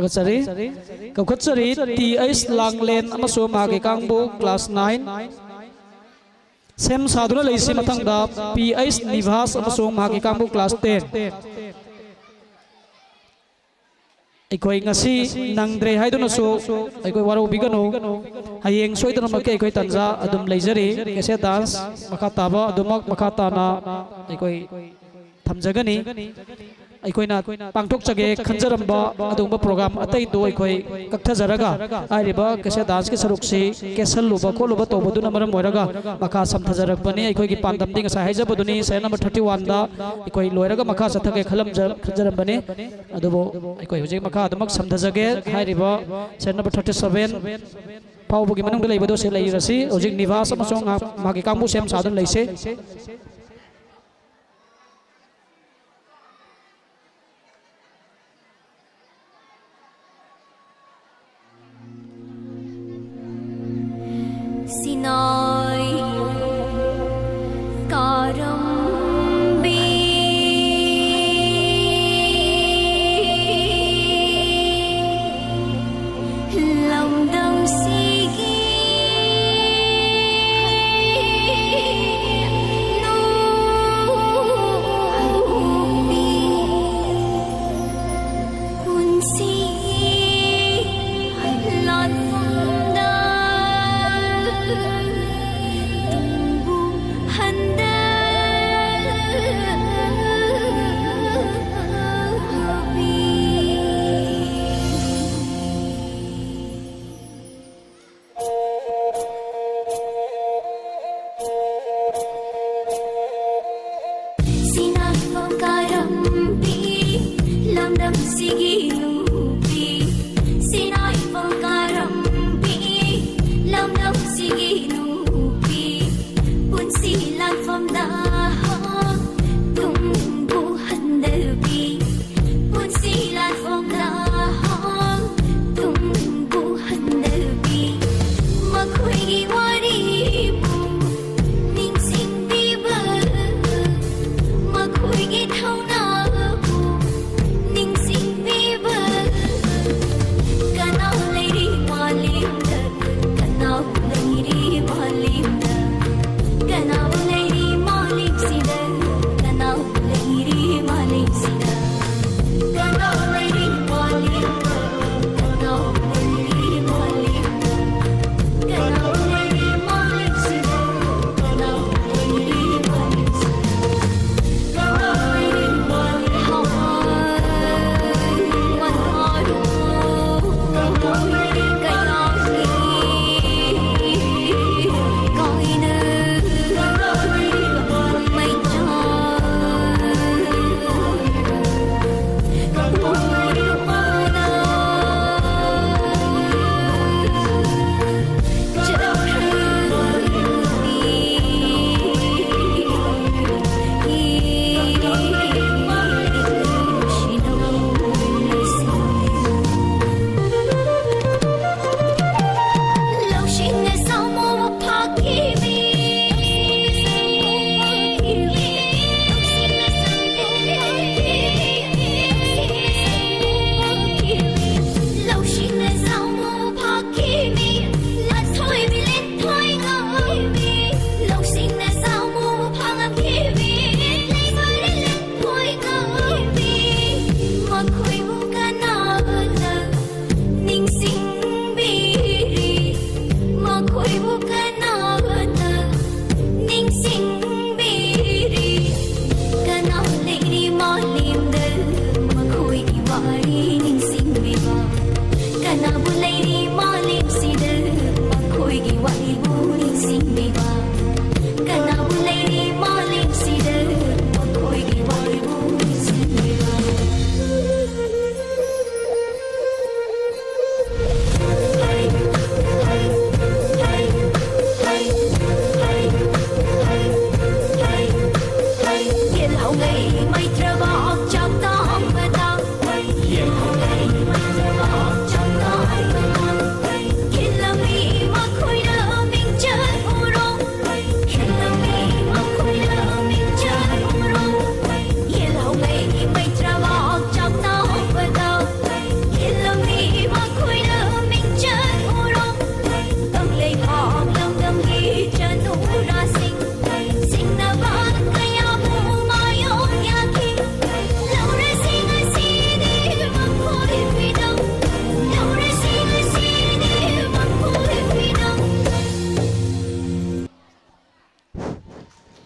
ꯊꯥꯒꯠꯆꯔꯤ꯫ ꯀꯧꯈꯠꯆꯔꯤ ꯇꯤ ꯑꯩꯆ ꯂꯥꯡꯂꯦꯟ ꯑꯃꯁꯨꯡ ꯃꯍꯥꯛꯀꯤ ꯀꯥꯡꯕꯨ class nine꯫ ꯁꯦꯝ ꯁꯥꯗꯨꯅ ꯂꯩꯁꯤ ꯃꯊꯪꯗ ꯄꯤ ꯑꯩꯆ ꯅꯤꯚꯥꯁ ꯑꯃꯁꯨꯡ ꯃꯍꯥꯛꯀꯤ ꯀꯥꯡꯕꯨ class ten꯫ ꯑꯩꯈꯣꯏ ꯉꯁꯤ ꯅꯪꯗ꯭ꯔꯦ ꯍꯥꯏꯗꯨꯅꯁꯨ ꯑꯩꯈꯣꯏ ꯋꯥꯔꯧꯕꯤꯒꯅꯨ꯫ ꯍꯌꯦꯡ ꯁꯣꯏꯗꯅꯃꯛꯀꯤ ꯑꯩꯈꯣꯏ ꯇꯥꯟꯖꯥ ꯑꯗꯨꯝ ꯂꯩꯖꯔꯤ꯫ ꯀꯦꯁꯦꯠ ꯗꯥꯟꯁ ꯃꯈꯥ ꯇꯥꯕ ꯑꯗꯨꯃꯛ ꯃꯈꯥ ꯇꯥꯅ ꯑꯩꯈꯣꯏ ꯊꯝꯖꯒꯅꯤ꯫ ꯑꯩꯈꯣꯏꯅ ꯄꯥꯡꯊꯣꯛꯆꯒꯦ ꯈꯟꯖꯔꯝꯕ ꯑꯗꯨꯒꯨꯝꯕ program ꯑꯇꯩꯗꯨ ꯑꯩꯈꯣꯏ ꯀꯛꯊꯖꯔꯒ, ꯍꯥꯏꯔꯤꯕ ꯀꯦꯁꯦꯠ ꯗꯥꯟꯁꯀꯤ ꯁꯔꯨꯛꯁꯤ ꯀꯦꯁꯜꯂꯨꯕ ꯈꯣꯠꯂꯨꯕ ꯇꯧꯕꯗꯨꯅ ꯃꯔꯝ ꯑꯣꯏꯔꯒ ꯃꯈꯥ ꯁꯝꯊꯖꯔꯛꯄꯅꯤ꯫ ꯑꯩꯈꯣꯏꯒꯤ ꯄꯥꯟꯗꯝꯗꯤ ꯉꯁꯥꯏ ꯍꯥꯏꯖꯕꯗꯨꯅꯤ, serial number thirty one ꯗ ꯑꯩꯈꯣꯏ ꯂꯣꯏꯔꯒ ꯃꯈꯥ ꯆꯠꯊꯒꯦ ꯈꯜꯂꯝꯖ-, ꯈꯟꯖꯔꯝꯕꯅꯤ꯫ ꯑꯗꯨꯕꯨ ꯑꯩꯈꯣꯏ ꯍꯧꯖꯤꯛ ꯃꯈꯥ ꯑꯗꯨꯃꯛ ꯁꯝꯊꯖꯒꯦ꯫ ꯍꯥꯏꯔꯤꯕ serial number thirty seven ꯐꯥꯎꯕꯒꯤ ꯃꯅꯨꯡꯗ ꯂꯩꯕꯗꯣ ꯁꯤ ꯂꯩꯔꯁꯤ꯫ ꯍꯧꯖꯤꯛ ꯅꯤꯚꯥꯁ ꯑꯃꯁꯨꯡ ꯃꯍꯥꯛ-, ꯃꯥꯒꯤ ꯀꯥꯡꯕꯨ ꯁꯦꯝ ꯁꯥꯗꯨꯅ ꯂꯩꯁꯤ꯫ Sinai Karambi Lamdam Sigi Nubi Kunsi Latmunda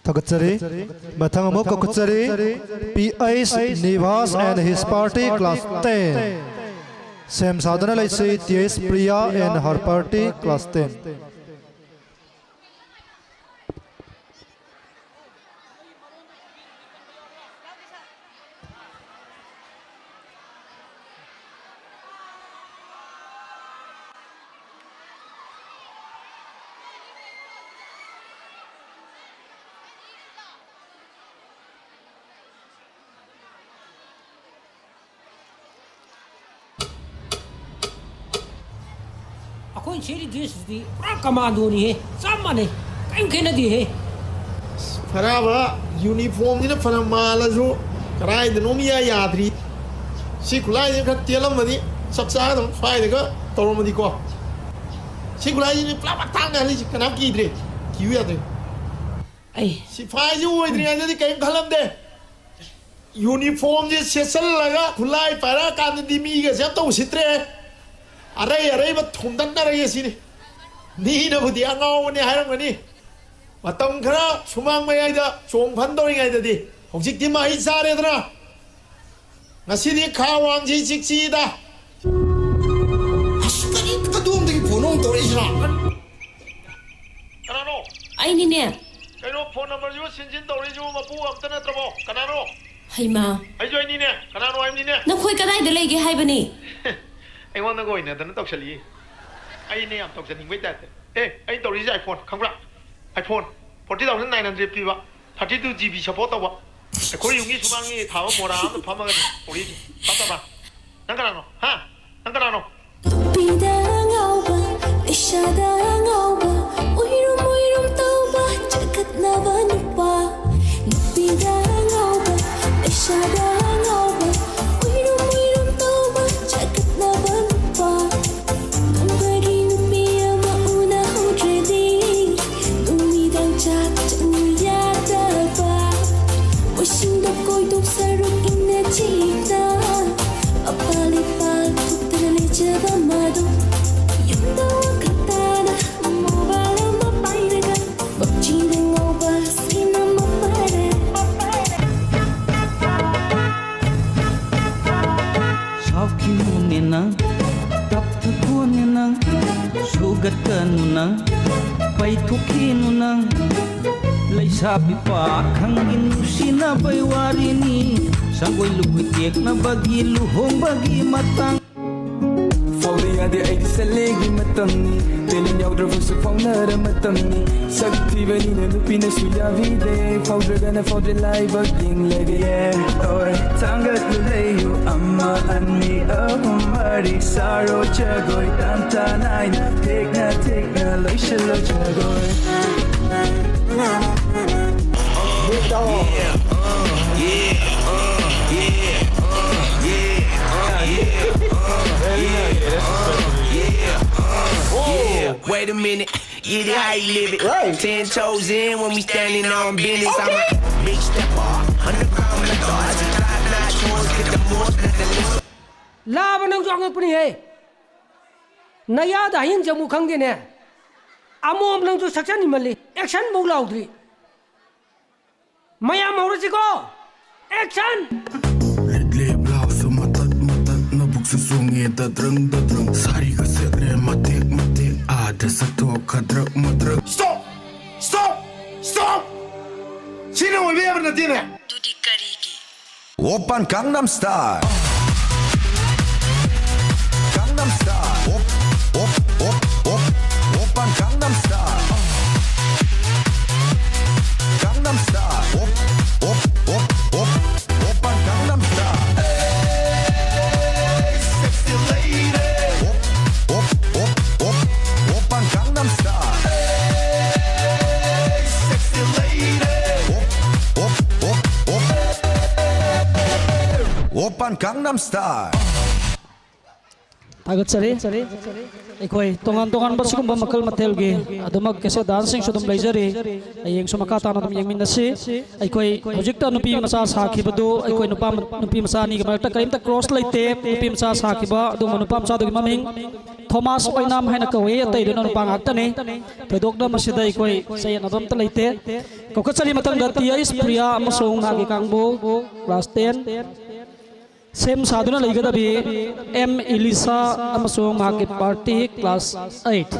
ꯊꯥꯒꯠꯆꯔꯤ꯫ ꯃꯊꯪ ꯑꯃꯨꯛ ꯀꯧꯈꯠꯆꯔꯤ, P H Nivas and his party, class ten꯫ ꯁꯦꯝ ꯁꯥꯗꯨꯅ ꯂꯩꯁꯤ, T H Priya and her party, class ten꯫ ꯑꯩꯈꯣꯏ ꯁꯦꯠꯂꯤ ꯗ꯭ꯔꯦꯁꯁꯤꯗꯤ ꯄꯨꯔꯥ ꯀꯃꯥꯟꯗꯣꯅꯤꯍꯦ, ꯆꯞ ꯃꯥꯟꯅꯩ, ꯀꯔꯤꯝ ꯈꯦꯠꯅꯗꯦꯍꯦ꯫ ꯐꯔꯥꯕ, ꯌꯨꯅꯤꯐꯣꯔꯝꯁꯤꯅ ꯐꯅ ꯃꯥꯜꯂꯁꯨ ꯀꯗꯥꯏꯗꯅꯣꯝ ꯏꯌꯥ ꯌꯥꯗ꯭ꯔꯤ꯫ ꯁꯤ ꯈꯨꯠꯂꯥꯏꯁꯦ ꯈꯔ ꯇꯦꯜꯂꯝꯃꯗꯤ ꯆꯞ ꯆꯥꯒꯗꯕ, ꯁ꯭ꯋꯥꯏꯗꯒ ꯇꯧꯔꯝꯃꯗꯤꯀꯣ꯫ ꯁꯤ ꯈꯨꯠꯂꯥꯏꯁꯤꯗꯤ ꯄꯨꯂꯞ ꯃꯇꯥꯡꯅꯦ ꯍꯥꯏꯔꯤꯁꯤ, ꯀꯅꯥꯝ ꯀꯤꯗ꯭ꯔꯦ, ꯀꯤꯌꯨ ꯌꯥꯗ꯭ꯔꯦ꯫ ꯑꯩ ꯁꯤꯐꯥꯏꯁꯤ ꯑꯣꯏꯗ꯭ꯔꯤꯉꯩꯗꯗꯤ ꯀꯔꯤꯝ ꯈꯜꯂꯝꯗꯦ꯫ ꯌꯨꯅꯤꯐꯣꯔꯝꯁꯦ ꯁꯦꯠꯆꯜꯂꯒ ꯈꯨꯠꯂꯥꯏ ꯄꯥꯏꯔꯛꯑꯀꯥꯟꯗꯗꯤ ꯃꯤꯒꯁꯦ ꯑꯝꯇ ꯎꯁꯤꯠꯇ꯭ꯔꯦ꯫ ꯑꯔꯩ ꯑꯔꯩꯕ ꯊꯣꯝꯗꯠꯅꯔꯒꯦ ꯁꯤꯅꯤ꯫ ꯃꯤꯅꯕꯨꯗꯤ ꯑꯉꯥꯎꯕꯅꯦ ꯍꯥꯏꯔꯝꯒꯅꯤ꯫ ꯃꯇꯝ ꯈꯔ ꯁꯨꯃꯥꯡ ꯃꯌꯥꯏꯗ ꯆꯣꯡ ꯐꯟ ꯇꯧꯔꯤꯉꯩꯗꯗꯤ, ꯍꯧꯖꯤꯛꯇꯤ ꯃꯍꯩ ꯆꯥꯔꯦꯗꯅ꯫ ꯉꯁꯤꯗꯤ ꯈꯥ ꯋꯥꯡꯁꯤ ꯆꯤꯛꯁꯤꯗ꯫ ꯑꯁ, ꯀꯔꯤ ꯀꯗꯣꯝꯗꯒꯤ ꯐꯣꯟ ꯑꯃꯨꯛ ꯇꯧꯔꯛꯏꯁꯤꯅ? ꯀꯅꯥꯅꯣ? ꯑꯩꯅꯤꯅꯦ꯫ ꯀꯩꯅꯣ, ꯐꯣꯟ ꯅꯝꯕꯔꯁꯤꯕꯨ ꯁꯤꯟ ꯁꯤꯟ ꯇꯧꯔꯛꯏꯁꯤꯕꯨ ꯃꯄꯨ ꯑꯝꯇ ꯅꯠꯇ꯭ꯔꯕꯣ? ꯀꯅꯥꯅꯣ? ꯍꯩꯃꯥ꯫ ꯑꯩꯁꯨ ꯑꯩꯅꯤꯅꯦ꯫ ꯀꯅꯥꯅꯣ ꯍꯥꯏꯕꯅꯤꯅꯦ? ꯅꯈꯣꯏ ꯀꯗꯥꯏꯗ ꯂꯩꯒꯦ ꯍꯥꯏꯕꯅꯤ? ꯑꯩꯉꯣꯟꯗꯒ ꯑꯣꯏꯅꯗꯅ ꯇꯧꯁꯜꯂꯛꯏ꯫ ꯑꯩꯅꯦ ꯌꯥꯝ ꯇꯧꯖꯅꯤꯡꯕꯩ ꯇꯥꯏꯞꯇ꯫ ꯑꯦ, ꯑꯩ ꯇꯧꯔꯤꯁꯦ iPhone, ꯈꯪꯕ꯭ꯔꯥ? iPhone forty thousand nine hundred ꯄꯤꯕ, thirty two GB support ꯇꯧꯕ꯫ ꯑꯩꯈꯣꯏ ꯌꯨꯝꯒꯤ ꯁꯨꯃꯥꯡꯒꯤ ꯊꯥꯕ ꯃꯣꯔꯥ ꯑꯃꯗ ꯐꯝꯃꯒꯅꯤ ꯇꯧꯔꯤꯁꯦ꯫ ꯇꯥ ꯇꯥ ꯇꯥ꯫ ꯅꯪ ꯀꯅꯥꯅꯣ? ꯍꯥ? ꯅꯪ ꯀꯅꯥꯅꯣ? ꯅꯨꯄꯤꯗ ꯉꯥꯎꯕ, ꯅꯤꯁꯥꯗ ꯉꯥꯎꯕ, ꯎꯏꯔꯨꯝ ꯎꯏꯔꯨꯝ ꯇꯧꯕ, ꯆꯒꯠꯅꯕ ꯅꯨꯄꯥ꯫ ꯅꯨꯄꯤꯗ ꯉꯥꯎꯕ, ꯅꯤꯁꯥꯗ ꯉꯥꯎꯕ, ꯎꯏꯔꯨꯝ ꯎꯏꯔꯨꯝ ꯇꯧꯕ, ꯆꯒꯠꯅꯕ ꯅꯨꯄꯥ꯫ ꯅꯣꯡꯃꯒꯤ ꯅꯨꯄꯤ ꯑꯃ ꯎꯅꯍꯧꯗ꯭ꯔꯗꯤ, ꯅꯨꯃꯤꯗꯥꯡ ꯆꯥꯛ ꯆꯪꯉꯨ ꯌꯥꯗꯕ꯫ ꯃꯣꯏꯁꯤꯡꯗ ꯀꯣꯏꯗꯣꯛ ꯁꯔꯨꯛ ꯏꯪꯅ ꯆꯤꯛꯅ, ꯃꯄꯥ ꯂꯩꯄꯥꯛ ꯊꯣꯛꯇꯅ ꯂꯩꯖꯕ ꯃꯥꯗꯣ꯫ ꯌꯨꯝꯗ ꯋꯥꯈꯜ ꯇꯥꯅ ꯄꯩꯊꯣꯛꯈꯤꯅꯨ ꯅꯪ ꯂꯩꯁꯥꯕꯤ ꯄꯥꯈꯪꯒꯤ ꯅꯨꯡꯁꯤꯅꯕꯩ ꯋꯥꯔꯤꯅꯤ꯫ ꯁꯪꯒꯣꯏ ꯂꯨꯀꯣꯏ ꯇꯦꯛꯅꯕꯒꯤ ꯂꯨꯍꯣꯡꯕꯒꯤ ꯃꯇꯥꯡ꯫ ꯐꯥꯎꯗ ꯌꯥꯗꯦ ꯑꯩꯗꯤ ꯁꯦꯂꯦꯒꯤ ꯃꯇꯝꯅꯤ꯫ ꯇꯦꯂꯦꯟ ꯌꯥꯎꯗ꯭ꯔꯕꯁꯨ ꯐꯥꯎꯅꯔ ꯃꯇꯝꯅꯤ꯫ ꯁꯛ ꯊꯤꯕꯅꯤꯅ ꯅꯨꯄꯤꯅꯁꯨ ꯌꯥꯕꯤꯗꯦ꯫ ꯐꯥꯎꯗ꯭ꯔꯒꯅ ꯐꯥꯎꯗ꯭ꯔꯦ ꯂꯥꯏꯕꯛ ꯌꯦꯡꯂꯒꯦ꯫ ꯍꯣꯏ ꯊꯥꯡꯒꯠꯂꯨ ꯂꯩꯌꯨ ꯑꯃ ꯑꯅꯤ ꯑꯍꯨꯝ ꯃꯔꯤ ꯁꯥꯔꯣ ꯖꯒꯣꯏ ꯇꯥꯟ ꯇꯥ ꯅꯥꯏꯅ ꯊꯦꯛꯅ ꯊꯦꯛꯅ ꯂꯣꯏꯁꯤꯜꯂꯣ ꯖꯒꯣꯏ꯫ Wait a minute, yeah, how you live it? Right. Ten toes in when we standing on business. I'm a big stepper, underground methods, and I not yours, get the most, not the least. ꯂꯥꯕ ꯅꯪꯁꯨ ꯑꯉꯛꯄꯅꯤꯍꯦ꯫ ꯅꯌꯥꯗ ꯍꯌꯦꯡ ꯆꯪꯕ ꯈꯪꯗꯦꯅꯦ꯫ ꯑꯃꯣꯝ ꯅꯪꯁꯨ ꯁꯛꯆꯟ ꯏꯃꯜꯂꯤ꯫ Action ꯐꯧ ꯂꯥꯎꯗ꯭ꯔꯤ꯫ ꯃꯌꯥꯝ ꯍꯧꯔꯁꯤꯀꯣ꯫ Action. ꯂꯤꯠꯂꯦ ꯕ꯭ꯂꯥꯎꯁꯁꯨ ꯃꯇꯠ ꯃꯇꯠ ꯅꯕꯨꯛꯁꯨ ꯆꯣꯡꯉꯦ ꯗꯗ꯭ꯔꯪ ꯗꯗ꯭ꯔꯪ ꯁꯥꯔꯤꯒ ꯁꯦꯠꯂꯦ ꯃꯇꯦꯛ ꯃꯇꯦꯛ ꯑꯥꯗ ꯆꯠꯊꯣꯛ ꯈꯗ꯭ꯔꯛ ꯃꯗ꯭ꯔꯛ꯫ Stop! Stop! Stop! ꯁꯤꯅ ꯑꯣꯏꯕ ꯌꯥꯕ ꯅꯠꯇꯦꯅꯦ꯫ ꯑꯗꯨꯗꯤ ꯀꯔꯤꯒꯤ? Oppan Gangnam Style. Gangnam Style. Op, op, op, op. Oppan Gangnam Style. Gangnam Style. Op, op, op, op. Oppan Gangnam Style. Hey, sexy lady. Op, op, op, op. Oppan Gangnam Style. Hey, sexy lady. Op, op, op, op. Oppan Gangnam Style. ꯊꯥꯒꯠꯆꯔꯤ꯫ ꯑꯩꯈꯣꯏ ꯇꯣꯉꯥꯟ ꯇꯣꯉꯥꯟꯕ ꯁꯤꯒꯨꯝꯕ ꯃꯈꯜ ꯃꯊꯦꯜꯒꯤ ꯑꯗꯨꯃꯛ cassette ꯗꯥꯟꯁꯁꯤꯡꯁꯨ ꯑꯗꯨꯝ ꯂꯩꯖꯔꯤ꯫ ꯍꯌꯦꯡꯁꯨ ꯃꯈꯥ ꯇꯥꯅ ꯑꯗꯨꯝ ꯌꯦꯡꯃꯤꯟꯅꯁꯤ꯫ ꯑꯩꯈꯣꯏ ꯍꯧꯖꯤꯛꯇ ꯅꯨꯄꯤ ꯃꯆꯥ ꯁꯥꯈꯤꯕꯗꯨ ꯑꯩꯈꯣꯏ ꯅꯨꯄꯥ ꯅꯨꯄꯤ ꯃꯆꯥ ꯑꯅꯤꯒꯤ ꯃꯔꯛꯇ ꯀꯔꯤꯝꯇ ꯀ꯭ꯔꯣꯁ ꯂꯩꯇꯦ꯫ ꯅꯨꯄꯤ ꯃꯆꯥ ꯁꯥꯈꯤꯕ ꯑꯗꯨꯒꯨꯝꯕ ꯅꯨꯄꯥ ꯃꯆꯥꯗꯨꯒꯤ ꯃꯃꯤꯡ ꯊꯣꯃꯥꯁ ꯑꯣꯏꯅꯥꯝ ꯍꯥꯏꯅ ꯀꯧꯏ꯫ ꯑꯇꯩꯗꯨꯅ ꯅꯨꯄꯥ ꯉꯥꯛꯇꯅꯤ꯫ ꯊꯣꯏꯗꯣꯛꯅ ꯃꯁꯤꯗ ꯑꯩꯈꯣꯏ ꯆꯌꯦꯠꯅꯕ ꯑꯝꯇ ꯂꯩꯇꯦ꯫ ꯀꯧꯈꯠꯆꯔꯤ ꯃꯊꯪꯗ ꯇꯤ ꯑꯩꯁ ꯄ꯭ꯔꯤꯌꯥ ꯑꯃꯁꯨꯡ ꯃꯍꯥꯛꯀꯤ ꯀꯥꯡꯕꯨ ꯀ꯭ꯂꯥꯁ ꯇꯦꯟ꯫ ꯁꯦꯝ ꯁꯥꯗꯨꯅ ꯂꯩꯒꯗꯕꯤ ꯑꯦꯝ ꯏꯂꯤꯁꯥ ꯑꯃꯁꯨꯡ ꯃꯍꯥꯛꯀꯤ ꯄꯥꯔꯇꯤ ꯀ꯭ꯂꯥꯁ ꯑꯩꯠ꯫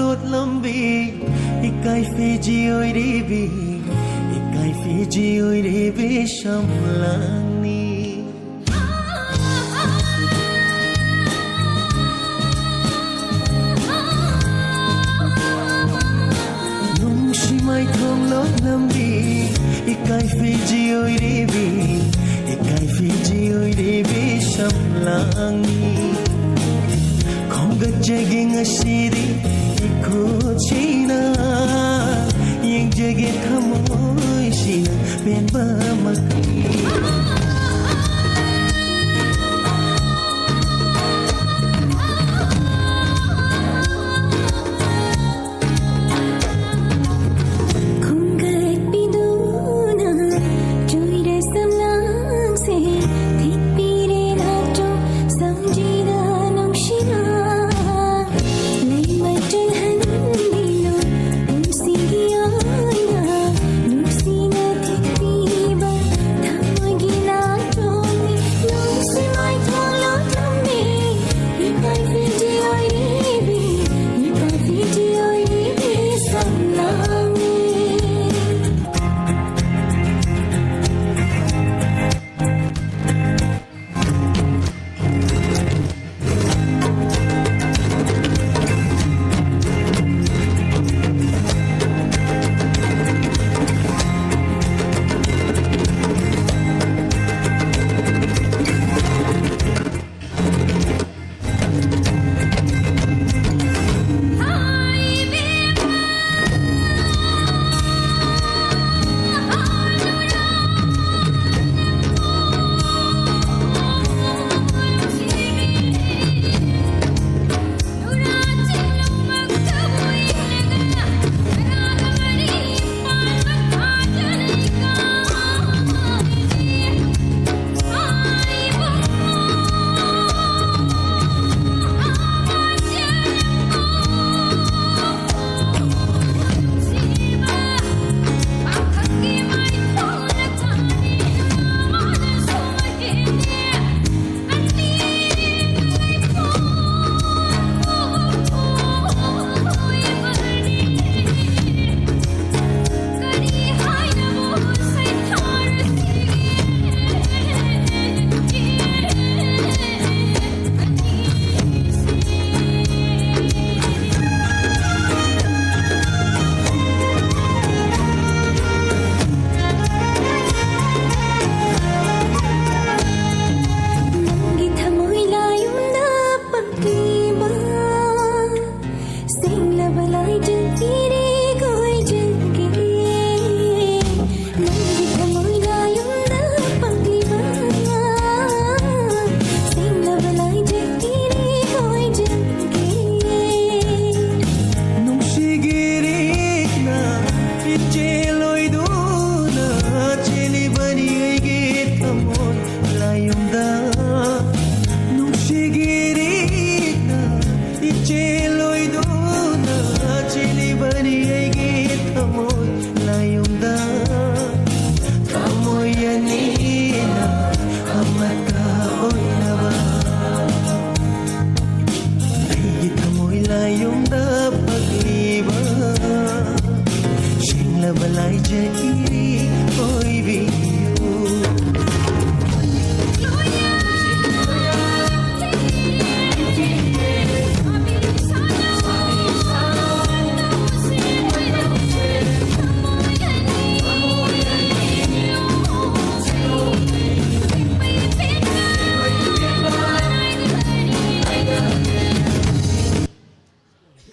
ꯂꯣꯠꯂꯝꯕꯤ ꯏꯀꯥꯏ ꯐꯤꯖꯤ ꯑꯣꯏꯔꯤꯕꯤ, ꯏꯀꯥꯏ ꯐꯤꯖꯤ ꯑꯣꯏꯔꯤꯕꯤ ꯁꯝꯂꯥꯡꯅꯤ꯫ ꯅꯨꯡꯁꯤ ꯃꯥꯏꯊꯣꯡ ꯂꯣꯠꯂꯝꯕꯤ ꯏꯀꯥꯏ ꯐꯤꯖꯤ ꯑꯣꯏꯔꯤꯕꯤ, ꯏꯀꯥꯏ ꯐꯤꯖꯤ ꯑꯣꯏꯔꯤꯕꯤ ꯁꯝꯂꯥꯡꯅꯤ꯫ ꯈꯣꯝꯒꯠꯆꯒꯦ ꯉꯁꯤꯗꯤ ꯏꯈꯨꯠꯁꯤꯅ, ꯌꯦꯡꯖꯒꯦ ꯊꯃꯣꯏꯁꯤꯅ ꯄꯦꯟꯕꯃꯛꯀꯤ꯫ ꯈꯣꯝꯒꯠꯄꯤꯗꯨꯅ ꯆꯣꯏꯔ ꯁꯝꯂꯥꯡꯁꯦ ꯊꯤꯠꯄꯤꯔꯦ ꯅꯥꯆꯣꯝ ꯁꯝꯖꯤꯗ ꯅꯨꯡꯁꯤꯅ꯫ ꯂꯩꯃꯥꯏ ꯆꯜꯍꯟꯕꯤꯌꯨ ꯄꯨꯟꯁꯤꯒꯤ ꯑꯣꯏꯅ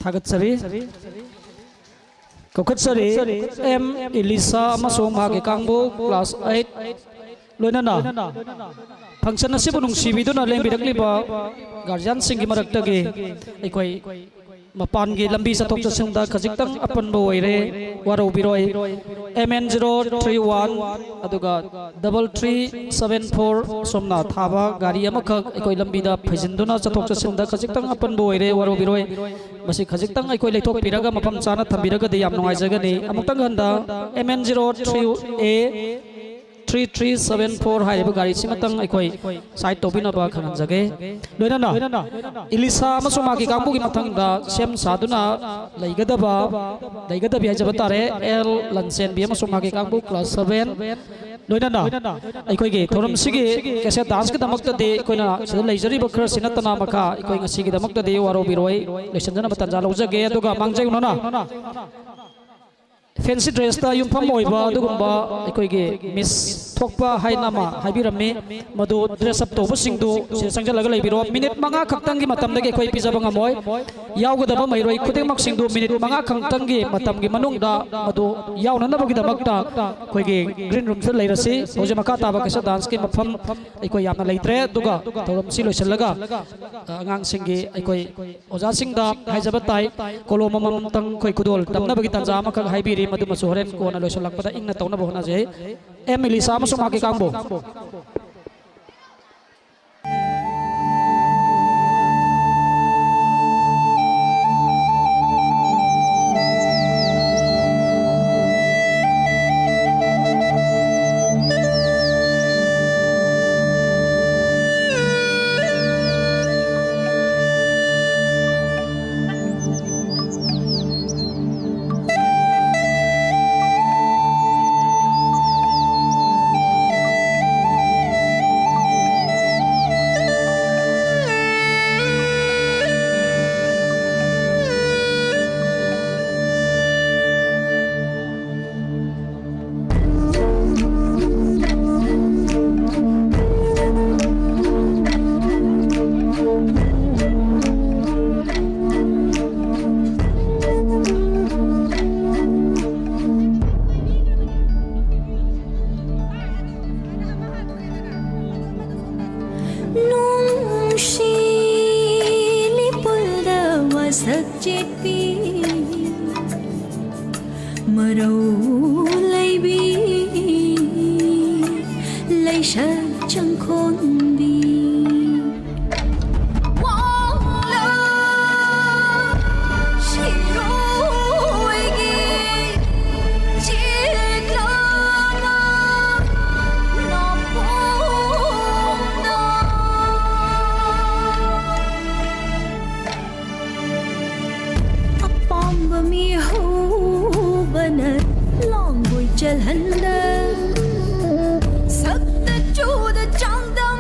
ꯊꯥꯒꯠꯆꯔꯤ꯫ ꯀꯧꯈꯠꯆꯔꯤ ꯑꯦꯝ ꯏꯂꯤꯁꯥ ꯑꯃꯁꯨꯡ ꯃꯍꯥꯛꯀꯤ ꯀꯥꯡꯕꯨ, ꯀ꯭ꯂꯥꯁ ꯑꯩꯠ, ꯂꯣꯏꯅꯅ ꯐꯪꯁꯟ ꯑꯁꯤꯕꯨ ꯅꯨꯡꯁꯤꯕꯤꯗꯨꯅ ꯂꯦꯡꯕꯤꯔꯛꯂꯤꯕ ꯒꯥꯔꯖꯤꯌꯥꯟꯁꯤꯡꯒꯤ ꯃꯔꯛꯇꯒꯤ ꯑꯩꯈꯣꯏ ꯃꯄꯥꯟꯒꯤ ꯂꯝꯕꯤ ꯆꯠꯊꯣꯛ ꯆꯠꯁꯤꯟꯗ ꯈꯖꯤꯛꯇꯪ ꯑꯄꯟꯕ ꯑꯣꯏꯔꯦ, ꯋꯥꯔꯧꯕꯤꯔꯣꯏ꯫ M N zero three one ꯑꯗꯨꯒ ꯗꯕꯜ ꯊ꯭ꯔꯤ ꯁꯕꯦꯟ ꯐꯣꯔ ꯁꯣꯝꯅ ꯊꯥꯕ ꯒꯥꯔꯤ ꯑꯃꯈꯛ ꯑꯩꯈꯣꯏ ꯂꯝꯕꯤꯗ ꯐꯩꯖꯤꯟꯗꯨꯅ ꯆꯠꯊꯣꯛ ꯆꯠꯁꯤꯟꯗ ꯈꯖꯤꯛꯇꯪ ꯑꯄꯟꯕ ꯑꯣꯏꯔꯦ, ꯋꯥꯔꯧꯕꯤꯔꯣꯏ꯫ ꯃꯁꯤ ꯈꯖꯤꯛꯇꯪ ꯑꯩꯈꯣꯏ ꯂꯩꯊꯣꯛꯄꯤꯔꯒ ꯃꯐꯝ ꯆꯥꯅ ꯊꯝꯕꯤꯔꯒꯗꯤ ꯌꯥꯝ ꯅꯨꯡꯉꯥꯏꯖꯒꯅꯤ꯫ ꯑꯃꯨꯛꯇꯪ ꯍꯟꯗ M N zero three A three three seven four ꯍꯥꯏꯔꯤꯕ ꯒꯥꯔꯤꯁꯤꯃꯇꯪ ꯑꯩꯈꯣꯏ ꯁꯥꯏꯠ ꯇꯧꯕꯤꯅꯕ ꯈꯪꯍꯟꯖꯒꯦ꯫ ꯂꯣꯏꯅꯅ ꯏꯂꯤꯁꯥ ꯑꯃꯁꯨꯡ ꯃꯍꯥꯛꯀꯤ ꯀꯥꯡꯕꯨꯒꯤ ꯃꯊꯪꯗ ꯁꯦꯝ ꯁꯥꯗꯨꯅ ꯂꯩꯒꯗꯕ, ꯂꯩꯒꯗꯕꯤ ꯍꯥꯏꯖꯕ ꯇꯥꯔꯦ, ꯑꯦꯜ ꯂꯟꯆꯦꯟꯕꯤ ꯑꯃꯁꯨꯡ ꯃꯍꯥꯛꯀꯤ ꯀꯥꯡꯕꯨ, ꯀ꯭ꯂꯥꯁ ꯁꯕꯦꯟ꯫ ꯂꯣꯏꯅꯅ ꯑꯩꯈꯣꯏꯒꯤ ꯊꯧꯔꯝꯁꯤꯒꯤ ꯀꯦꯁꯦꯠ ꯗꯥꯟꯁꯀꯤꯗꯃꯛꯇꯗꯤ ꯑꯩꯈꯣꯏꯅ ꯁꯤꯗ ꯂꯩꯖꯔꯤꯕ ꯈꯔꯁꯤ ꯅꯠꯇꯅ ꯃꯈꯥ ꯑꯩꯈꯣꯏ ꯉꯁꯤꯒꯤꯗꯃꯛꯇꯗꯤ ꯋꯥꯔꯧꯕꯤꯔꯣꯏ, ꯂꯣꯏꯁꯤꯟꯖꯅꯕ ꯇꯥꯟꯖꯥ ꯂꯧꯖꯒꯦ꯫ ꯑꯗꯨꯒ ꯃꯥꯡꯖꯧꯅꯅ ꯐꯦꯟꯁꯤ ꯗ꯭ꯔꯦꯁꯇ ꯌꯨꯝꯐꯝ ꯑꯣꯏꯕ ꯑꯗꯨꯒꯨꯝꯕ ꯑꯩꯈꯣꯏꯒꯤ ꯃꯤꯁ ꯊꯣꯛꯄ ꯍꯥꯏꯅ ꯑꯃ ꯍꯥꯏꯕꯤꯔꯝꯃꯤ꯫ ꯃꯗꯨ ꯗ꯭ꯔꯦꯁ ꯑꯞ ꯇꯧꯕꯁꯤꯡꯗꯨ ꯁꯤꯗ ꯆꯪꯁꯤꯜꯂꯒ ꯂꯩꯕꯤꯔꯣ꯫ ꯃꯤꯅꯤꯠ ꯃꯉꯥ ꯈꯛꯇꯪꯒꯤ ꯃꯇꯝꯗꯒꯤ ꯑꯩꯈꯣꯏ ꯄꯤꯖꯕ ꯉꯝꯃꯣꯏ꯫ ꯌꯥꯎꯒꯗꯕ ꯃꯍꯩꯔꯣꯏ ꯈꯨꯗꯤꯡꯃꯛꯁꯤꯡꯗꯨ ꯃꯤꯅꯤꯠ ꯃꯉꯥ ꯈꯛꯇꯪꯒꯤ ꯃꯇꯝꯒꯤ ꯃꯅꯨꯡꯗ ꯃꯗꯨ ꯌꯥꯎꯅꯅꯕꯒꯤꯗꯃꯛꯇ ꯑꯩꯈꯣꯏꯒꯤ ꯒ꯭ꯔꯤꯟ ꯔꯨꯝꯁꯤꯗ ꯂꯩꯔꯁꯤ꯫ ꯍꯧꯖꯤꯛ ꯃꯈꯥ ꯇꯥꯕ ꯀꯦꯁꯦꯠ ꯗꯥꯟꯁꯀꯤ ꯃꯐꯝ ꯑꯩꯈꯣꯏ ꯌꯥꯝꯅ ꯂꯩꯇ꯭ꯔꯦ꯫ ꯑꯗꯨꯒ ꯊꯧꯔꯝꯁꯤ ꯂꯣꯏꯁꯤꯜꯂꯒ, ꯑ, ꯑꯉꯥꯡꯁꯤꯡꯒꯤ ꯑꯩꯈꯣꯏ ꯑꯣꯖꯥꯁꯤꯡꯗ ꯍꯥꯏꯖꯕ ꯇꯥꯏ, ꯀꯣꯂꯣꯝ ꯑꯃꯃꯝꯇꯪ ꯑꯩꯈꯣꯏ ꯈꯨꯗꯣꯜ ꯇꯝꯅꯕꯒꯤ ꯇꯥꯟꯖꯥ ꯑꯃꯈꯛ ꯍꯥꯏꯕꯤꯔꯤ, ꯃꯗꯨꯃꯁꯨ ꯍꯣꯔꯦꯟ ꯀꯣꯟꯅ ꯂꯣꯏꯁꯤꯜꯂꯛꯄꯗ ꯏꯪꯅ ꯇꯧꯅꯕ ꯍꯣꯠꯅꯖꯩ꯫ ꯑꯦꯝ ꯏꯂꯤꯁꯥ ꯑꯃꯁꯨꯡ ꯃꯍꯥꯛꯀꯤ ꯀꯥꯡꯕꯨ꯫ ꯆꯦꯠꯄꯤ ꯃꯔꯧ ꯂꯩꯕꯤ ꯂꯩꯁꯛ ꯆꯪꯈꯣꯟꯕꯤ ꯋꯥꯡꯂ ꯁꯤꯔꯣꯏꯒꯤ ꯆꯦꯛꯂꯥꯅ ꯅꯥꯄꯣꯝꯅ ꯑꯄꯥꯝꯕ ꯃꯤꯍꯧꯕꯅ ꯂꯥꯡꯒꯣꯏ ꯆꯜꯍꯟꯗ ꯁꯛꯇ ꯆꯨꯗ ꯆꯥꯡꯗꯝ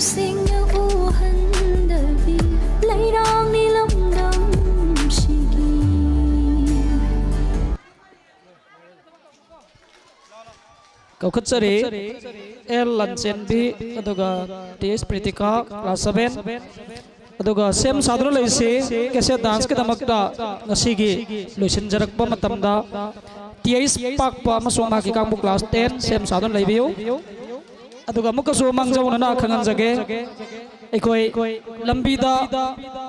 ꯁꯤꯡꯅ ꯎꯍꯟꯗꯕꯤ ꯂꯩꯔꯥꯡꯅꯤ ꯂꯝꯗꯝꯁꯤꯒꯤ꯫ ꯀꯧꯈꯠꯆꯔꯤ ꯑꯦꯜ ꯂꯟꯆꯦꯟꯕꯤ, ꯑꯗꯨꯒ ꯇꯤ ꯑꯦꯁ ꯄ꯭ꯔꯤꯇꯤꯀꯥ, ꯀ꯭ꯂꯥꯁ ꯁꯚꯦꯟ, ꯑꯗꯨꯒ ꯁꯦꯝ ꯁꯥꯗꯨꯅ ꯂꯩꯔꯤꯁꯤ ꯀꯦꯁꯦꯠ ꯗꯥꯟꯁꯀꯤꯗꯃꯛꯇ ꯉꯁꯤꯒꯤ ꯂꯣꯏꯁꯤꯟꯖꯔꯛꯄ ꯃꯇꯝꯗ ꯇꯤ ꯑꯩꯆ ꯄꯥꯛꯄ ꯑꯃꯁꯨꯡ ꯃꯍꯥꯛꯀꯤ ꯀꯥꯡꯕꯨ ꯀ꯭ꯂꯥꯁ ꯇꯦꯟ ꯁꯦꯝ ꯁꯥꯗꯨꯅ ꯂꯩꯕꯤꯌꯨ꯫ ꯑꯗꯨꯒ ꯑꯃꯨꯛꯀꯁꯨ ꯃꯥꯡꯖꯧꯅꯅ ꯈꯪꯍꯟꯖꯒꯦ, ꯑꯩꯈꯣꯏ ꯂꯝꯕꯤꯗ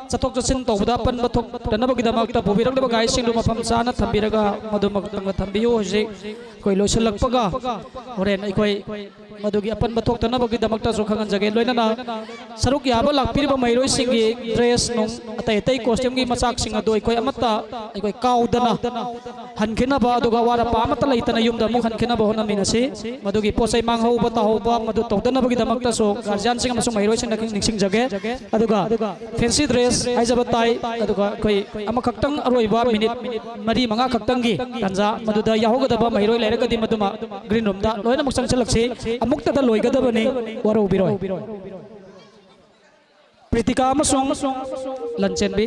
ꯆꯠꯊꯣꯛ ꯆꯠꯁꯤꯟ ꯇꯧꯕꯗ ꯑꯄꯟꯕ ꯊꯣꯛꯇꯅꯕꯒꯤꯗꯃꯛꯇ ꯄꯨꯕꯤꯔꯛꯂꯤꯕ ꯒꯥꯔꯤꯁꯤꯡꯗꯨ ꯃꯐꯝ ꯆꯥꯅ ꯊꯝꯕꯤꯔꯒ ꯃꯗꯨꯃꯛꯇꯪꯒ ꯊꯝꯕꯤꯌꯨ꯫ ꯍꯧꯖꯤꯛ ꯑꯩꯈꯣꯏ ꯂꯣꯏꯁꯤꯜꯂꯛꯄꯒ ꯍꯣꯔꯦꯟ ꯑꯩꯈꯣꯏ ꯃꯗꯨꯒꯤ ꯑꯄꯟꯕ ꯊꯣꯛꯇꯅꯕꯒꯤꯗꯃꯛꯇꯁꯨ ꯈꯪꯍꯟꯖꯒꯦ꯫ ꯂꯣꯏꯅꯅ ꯁꯔꯨꯛ ꯌꯥꯕ ꯂꯥꯛꯄꯤꯔꯤꯕ ꯃꯍꯩꯔꯣꯏꯁꯤꯡꯒꯤ ꯗ꯭ꯔꯦꯁ ꯅꯨꯡ, ꯑꯇꯩ ꯑꯇꯩ ꯀꯣꯁꯇ꯭ꯌꯨꯝꯒꯤ ꯃꯆꯥꯛꯁꯤꯡ ꯑꯗꯨ ꯑꯩꯈꯣꯏ ꯑꯃꯠꯇ ꯑꯩꯈꯣꯏ ꯀꯥꯎꯗꯅ ꯍꯟꯈꯤꯅꯕ, ꯑꯗꯨꯒ ꯑꯋꯥꯠ ꯑꯄꯥ ꯑꯃꯠꯇ ꯂꯩꯇꯅ ꯌꯨꯝꯗ ꯑꯃꯨꯛ ꯍꯟꯈꯤꯅꯕ ꯍꯣꯠꯅꯃꯤꯟꯅꯁꯤ꯫ ꯃꯗꯨꯒꯤ ꯄꯣꯠ ꯆꯩ ꯃꯥꯡꯍꯧꯕ ꯇꯥꯍꯧꯕ ꯃꯗꯨ ꯇꯧꯗꯅꯕꯒꯤꯗꯃꯛꯇꯁꯨ ꯒꯥꯔꯖꯤꯌꯥꯟꯁꯤꯡ ꯑꯃꯁꯨꯡ ꯃꯍꯩꯔꯣꯏꯁꯤꯡꯗ ꯅꯤꯡꯁꯤꯡꯖꯒꯦ꯫ ꯑꯗꯨꯒ ꯐꯦꯟꯁꯤ ꯗ꯭ꯔꯦꯁ ꯍꯥꯏꯖꯕ ꯇꯥꯏ꯫ ꯑꯗꯨꯒ ꯑꯩꯈꯣꯏ ꯑꯃꯈꯛꯇꯪ, ꯑꯔꯣꯏꯕ ꯃꯤꯅꯤꯠ ꯃꯔꯤ ꯃꯉꯥ ꯈꯛꯇꯪꯒꯤ ꯇꯥꯟꯖꯥ ꯃꯗꯨꯗ ꯌꯥꯎꯍꯧꯒꯗꯕ ꯃꯍꯩꯔꯣꯏ ꯂꯩꯔꯒꯗꯤ ꯃꯗꯨꯃ ꯒ꯭ꯔꯤꯟ ꯔꯨꯝꯗ ꯂꯣꯏꯅꯃꯛ ꯆꯪꯁꯤꯜꯂꯛꯁꯤ꯫ ꯑꯃꯨꯛꯇꯗ ꯂꯣꯏꯒꯗꯕꯅꯤ, ꯋꯥꯔꯧꯕꯤꯔꯣꯏ꯫ ꯄ꯭ꯔꯤꯇꯤꯀꯥ ꯑꯃꯁꯨꯡ ꯂꯟꯆꯦꯟꯕꯤ꯫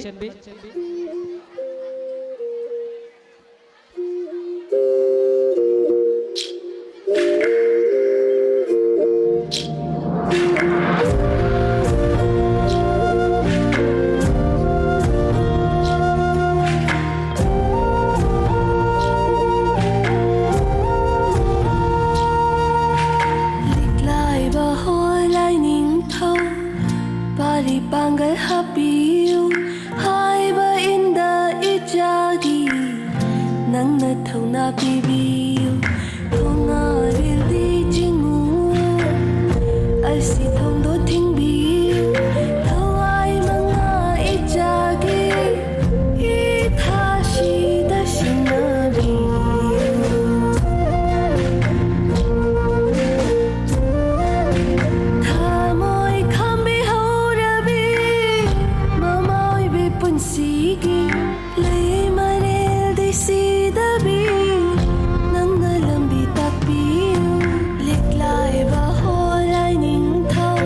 ꯂꯤꯛꯂꯥꯏꯕ ꯍꯣꯏ ꯂꯥꯏꯅꯤꯡꯊꯧ, ꯄꯥꯔꯤ ꯄꯥꯡꯒꯜ ꯍꯥꯞꯄꯤꯌꯨ, ꯍꯥꯏꯕ ꯏꯟꯗ ꯏꯆꯥꯒꯤ ꯅꯪꯅ ꯊꯧꯅꯥ ꯄꯤꯕꯤꯌꯨ꯫ ꯊꯣꯉꯥꯔꯤꯜꯗꯤ ꯆꯤꯡꯉꯨ, ꯑꯁꯤ ꯊꯣꯡꯗꯣ ꯊꯤꯡꯕꯤꯌꯨ꯫ ꯊꯋꯥꯏ ꯃꯉꯥ ꯏꯆꯥꯒꯤ ꯏꯊꯥꯁꯤꯗ ꯁꯤꯟꯅꯕꯤꯌꯨ꯫ ꯊꯃꯣꯏ ꯈꯥꯝꯕꯤꯍꯧꯔꯕꯤ ꯃꯃꯥ ꯑꯣꯏꯕꯤ ꯄꯨꯟꯁꯤꯒꯤ ꯂꯩꯃꯔꯦꯜꯗꯤ ꯁꯤꯗꯕꯤ ꯅꯪꯅ ꯂꯝꯕꯤ ꯇꯥꯛꯄꯤꯌꯨ꯫ ꯂꯤꯛꯂꯥꯏꯕ ꯍꯣ ꯂꯥꯏꯅꯤꯡꯊꯧ,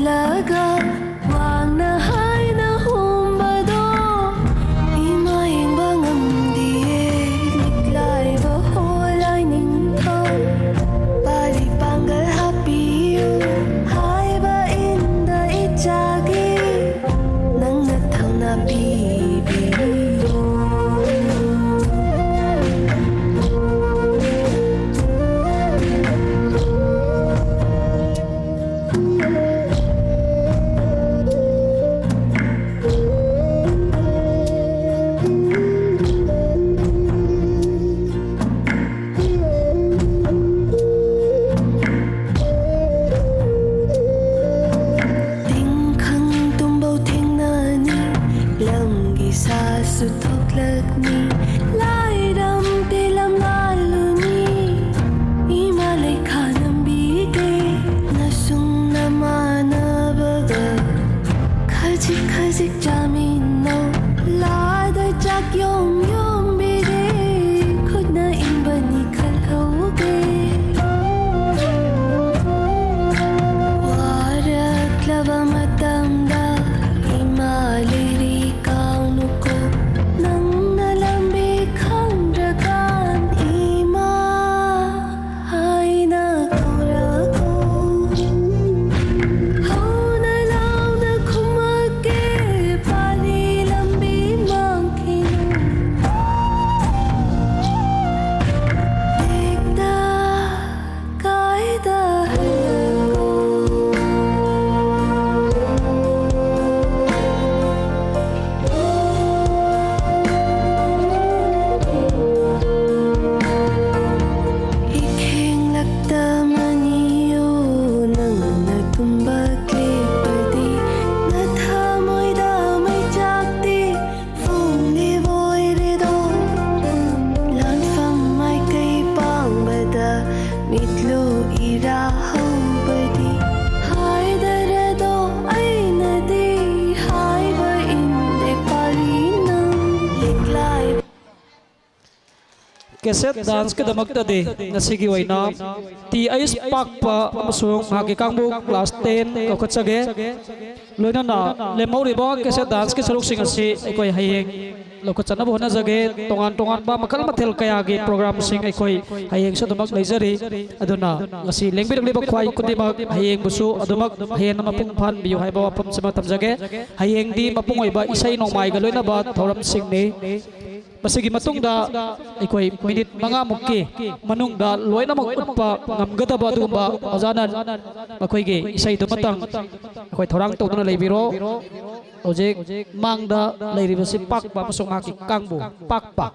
ꯂꯒ ꯋꯥꯡꯅ ꯍꯥꯏꯅ ꯍꯨꯝꯕꯗꯣ ꯏꯃꯥ ꯌꯦꯡꯕ ꯉꯝꯗꯤꯌꯦ꯫ ꯂꯤꯛꯂꯥꯏꯕ ꯍꯣꯂꯥꯏ ꯅꯤꯡꯊꯧ ꯄꯥꯂꯤ ꯄꯥꯡꯒꯜ ꯍꯥꯞꯄꯤꯌꯨ ꯍꯥꯏꯕ ꯏꯟꯗ ꯏꯆꯥꯒꯤ ꯅꯪꯅ ꯊꯧꯅꯥ ꯄꯤꯕꯤꯌꯨ꯫ ꯀꯦꯁꯦꯠ ꯗꯥꯟꯁꯀꯤꯗꯃꯛꯇꯗꯤ ꯉꯁꯤꯒꯤ ꯑꯣꯏꯅ ꯇꯤ ꯑꯩꯆ ꯄꯥꯛꯄ ꯑꯃꯁꯨꯡ ꯃꯍꯥꯛꯀꯤ ꯀꯥꯡꯕꯨ ꯀ꯭ꯂꯥꯁ ꯇꯦꯟ ꯀꯧꯈꯠꯆꯒꯦ꯫ ꯂꯣꯏꯅꯅ ꯂꯦꯝꯍꯧꯔꯤꯕ ꯀꯦꯁꯦꯠ ꯗꯥꯟꯁꯀꯤ ꯁꯔꯨꯛꯁꯤꯡ ꯑꯁꯤ ꯑꯩꯈꯣꯏ ꯍꯌꯦꯡ ꯂꯧꯈꯠꯆꯅꯕ ꯍꯣꯠꯅꯖꯒꯦ꯫ ꯇꯣꯉꯥꯟ ꯇꯣꯉꯥꯟꯕ ꯃꯈꯜ ꯃꯊꯦꯜ ꯀꯌꯥꯒꯤ ꯄ꯭ꯔꯣꯒ꯭ꯔꯥꯝꯁꯤꯡ ꯑꯩꯈꯣꯏ ꯍꯌꯦꯡꯁꯨ ꯑꯗꯨꯃꯛ ꯂꯩꯖꯔꯤ꯫ ꯑꯗꯨꯅ ꯉꯁꯤ ꯂꯦꯡꯕꯤꯔꯛꯂꯤꯕ ꯈ꯭ꯋꯥꯏ ꯈꯨꯗꯤꯡꯃꯛ ꯍꯌꯦꯡꯕꯨꯁꯨ ꯑꯗꯨꯃꯛ ꯍꯦꯟꯅ ꯃꯄꯨꯡ ꯐꯥꯍꯟꯕꯤꯌꯨ ꯍꯥꯏꯕ ꯋꯥꯐꯝꯁꯤꯃ ꯊꯝꯖꯒꯦ꯫ ꯍꯌꯦꯡꯗꯤ ꯃꯄꯨꯡ ꯑꯣꯏꯕ ꯏꯁꯩ ꯅꯣꯡꯃꯥꯏꯒ ꯂꯣꯏꯅꯕ ꯊꯧꯔꯝꯁꯤꯡꯅꯤ꯫ ꯃꯁꯤꯒꯤ ꯃꯇꯨꯡꯗ ꯑꯩꯈꯣꯏ ꯃꯤꯅꯤꯠ ꯃꯉꯥꯃꯨꯛꯀꯤ ꯃꯅꯨꯡꯗ ꯂꯣꯏꯅꯃꯛ ꯎꯠꯄ ꯉꯝꯒꯗꯕ ꯑꯗꯨꯒꯨꯝꯕ ꯑꯣꯖꯥꯅ ꯃꯈꯣꯏꯒꯤ ꯏꯁꯩꯗꯨꯃꯇꯪ ꯑꯩꯈꯣꯏ ꯊꯧꯔꯥꯡ ꯇꯧꯗꯨꯅ ꯂꯩꯕꯤꯔꯣ꯫ ꯍꯧꯖꯤꯛ ꯃꯥꯡꯗ ꯂꯩꯔꯤꯕꯁꯤ ꯄꯥꯛꯄ ꯑꯃꯁꯨꯡ ꯃꯍꯥꯛꯀꯤ ꯀꯥꯡꯕꯨ꯫ ꯄꯥꯛꯄ꯫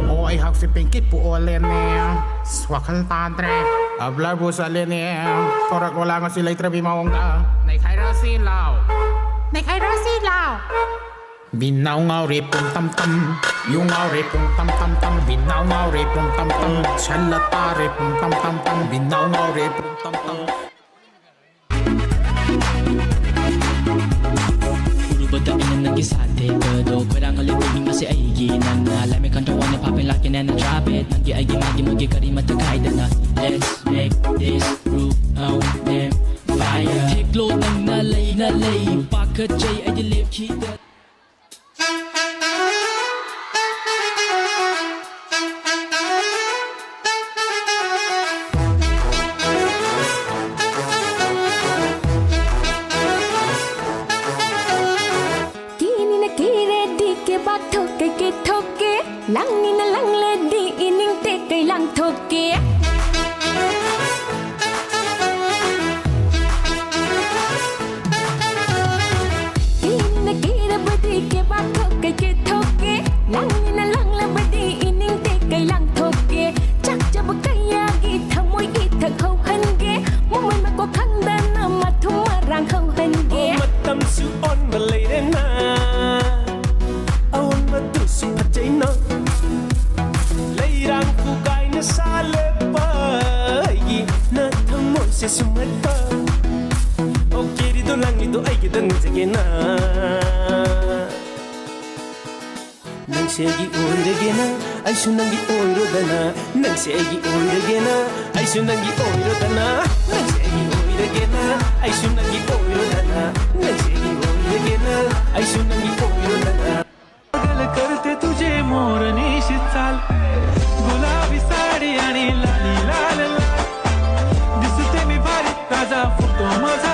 ꯑꯣ, ꯑꯩꯍꯥꯛꯁꯦ ꯄꯦꯡꯀꯤꯠꯄꯨ ꯑꯣꯜꯂꯦꯅꯦ꯫ ꯑꯁ, ꯋꯥꯈꯜ ꯇꯥꯗ꯭ꯔꯦ꯫ ꯑꯕ꯭ꯂꯔꯕꯨ ꯆꯠꯂꯦꯅꯦ꯫ ꯊꯣꯔꯛꯂꯣꯂꯥ ꯉꯁꯤ ꯂꯩꯇ꯭ꯔꯕꯤ ꯃꯑꯣꯡꯗ꯫ ꯅꯩꯈꯥꯏꯔꯁꯤ ꯂꯥꯎ꯫ ꯅꯩꯈꯥꯏꯔꯁꯤ ꯂꯥꯎ꯫ ꯕꯤꯅꯥꯎ ꯉꯥꯎꯔꯦ ꯄꯨꯝ ꯇꯝ ꯇꯝ꯫ ꯌꯨ ꯉꯥꯎꯔꯦ ꯄꯨꯝ ꯇꯝ ꯇꯝ ꯇꯝ꯫ ꯕꯤꯅꯥꯎ ꯉꯥꯎꯔꯦ ꯄꯨꯝ ꯇꯝ ꯇꯝ꯫ ꯁꯜꯂ ꯇꯥꯔꯦ ꯄꯨꯝ ꯇꯝ ꯇꯝ ꯇꯝ꯫ ꯕꯤꯅꯥꯎ ꯉꯥꯎꯔꯦ ꯄꯨꯝ ꯇꯝ ꯇꯝ꯫ ꯎꯔꯨꯕꯗ ꯑꯩꯅ ꯅꯪꯒꯤ ꯁꯥꯠ ꯊꯦꯛꯄꯗꯣ ꯈꯣꯏꯔꯥꯡꯍꯜꯂꯦ ꯄꯨꯛꯅꯤꯡ ꯑꯁꯤ ꯑꯩꯒꯤ ꯅꯪꯅ ꯂꯥꯏꯃꯩ ꯈꯟꯗ꯭ꯔꯣꯛ ꯋꯥꯅ ꯐꯥꯕꯩ ꯂꯥꯛꯀꯦ ꯅꯪꯅ ꯇ꯭ꯔꯥꯕꯦꯠ ꯅꯪꯒꯤ ꯑꯩꯒꯤ ꯃꯥꯒꯤ ꯃꯣꯏꯒꯤ ꯀꯔꯤ ꯃꯊꯛ ꯈꯥꯏꯗꯅ Let's make this groove our name fire ꯊꯦꯛꯂꯣ ꯅꯪꯅ ꯂꯩꯅ ꯂꯩ ꯄꯥꯈꯠꯆꯩ ꯑꯩꯗꯤ ꯂꯦꯞꯈꯤꯗ ꯀꯤꯅꯤꯅ ꯀꯤꯔꯦꯗꯤ ꯀꯦꯕꯥꯛ ꯊꯣꯛꯀꯦ ꯀꯦꯊꯣꯛꯀꯦ ꯂꯥꯡꯅꯤꯅ ꯂꯥꯡꯂꯦꯗꯤ ꯏꯅꯤꯡꯇꯦ ꯀꯩ ꯂꯥꯡꯊꯣꯛꯀꯦ ꯁꯨꯝꯍꯠꯄ ꯑꯣ ꯀꯦꯔꯤꯗꯣ ꯂꯥꯡꯂꯤꯗꯣ ꯑꯩꯒꯤꯗ ꯅꯤꯡꯖꯒꯦꯅ ꯅꯪꯁꯦ ꯑꯩꯒꯤ ꯑꯣꯏꯔꯒꯦꯅ ꯑꯩꯁꯨ ꯅꯪꯒꯤ ꯑꯣꯏꯔꯣꯗꯅ ꯅꯪꯁꯦ ꯑꯩꯒꯤ ꯑꯣꯏꯔꯒꯦꯅ ꯑꯩꯁꯨ ꯅꯪꯒꯤ ꯑꯣꯏꯔꯣꯗꯅ ꯅꯪꯁꯦ ꯑꯩꯒꯤ ꯑꯣꯏꯔꯒꯦꯅ ꯑꯩꯁꯨ ꯅꯪꯒꯤ ꯑꯣꯏꯔꯣꯗꯅ ꯅꯪꯁꯦ ꯑꯩꯒꯤ ꯑꯣꯏꯔꯒꯦꯅ ꯑꯩꯁꯨ ꯅꯪꯒꯤ ꯑꯣꯏꯔꯣꯗꯅ. पागल करते तुझे मोरनीशी चाल गुलाबी साडी आणि लाली लाल लाल दिसते मी भारी ताजा फोटो माझा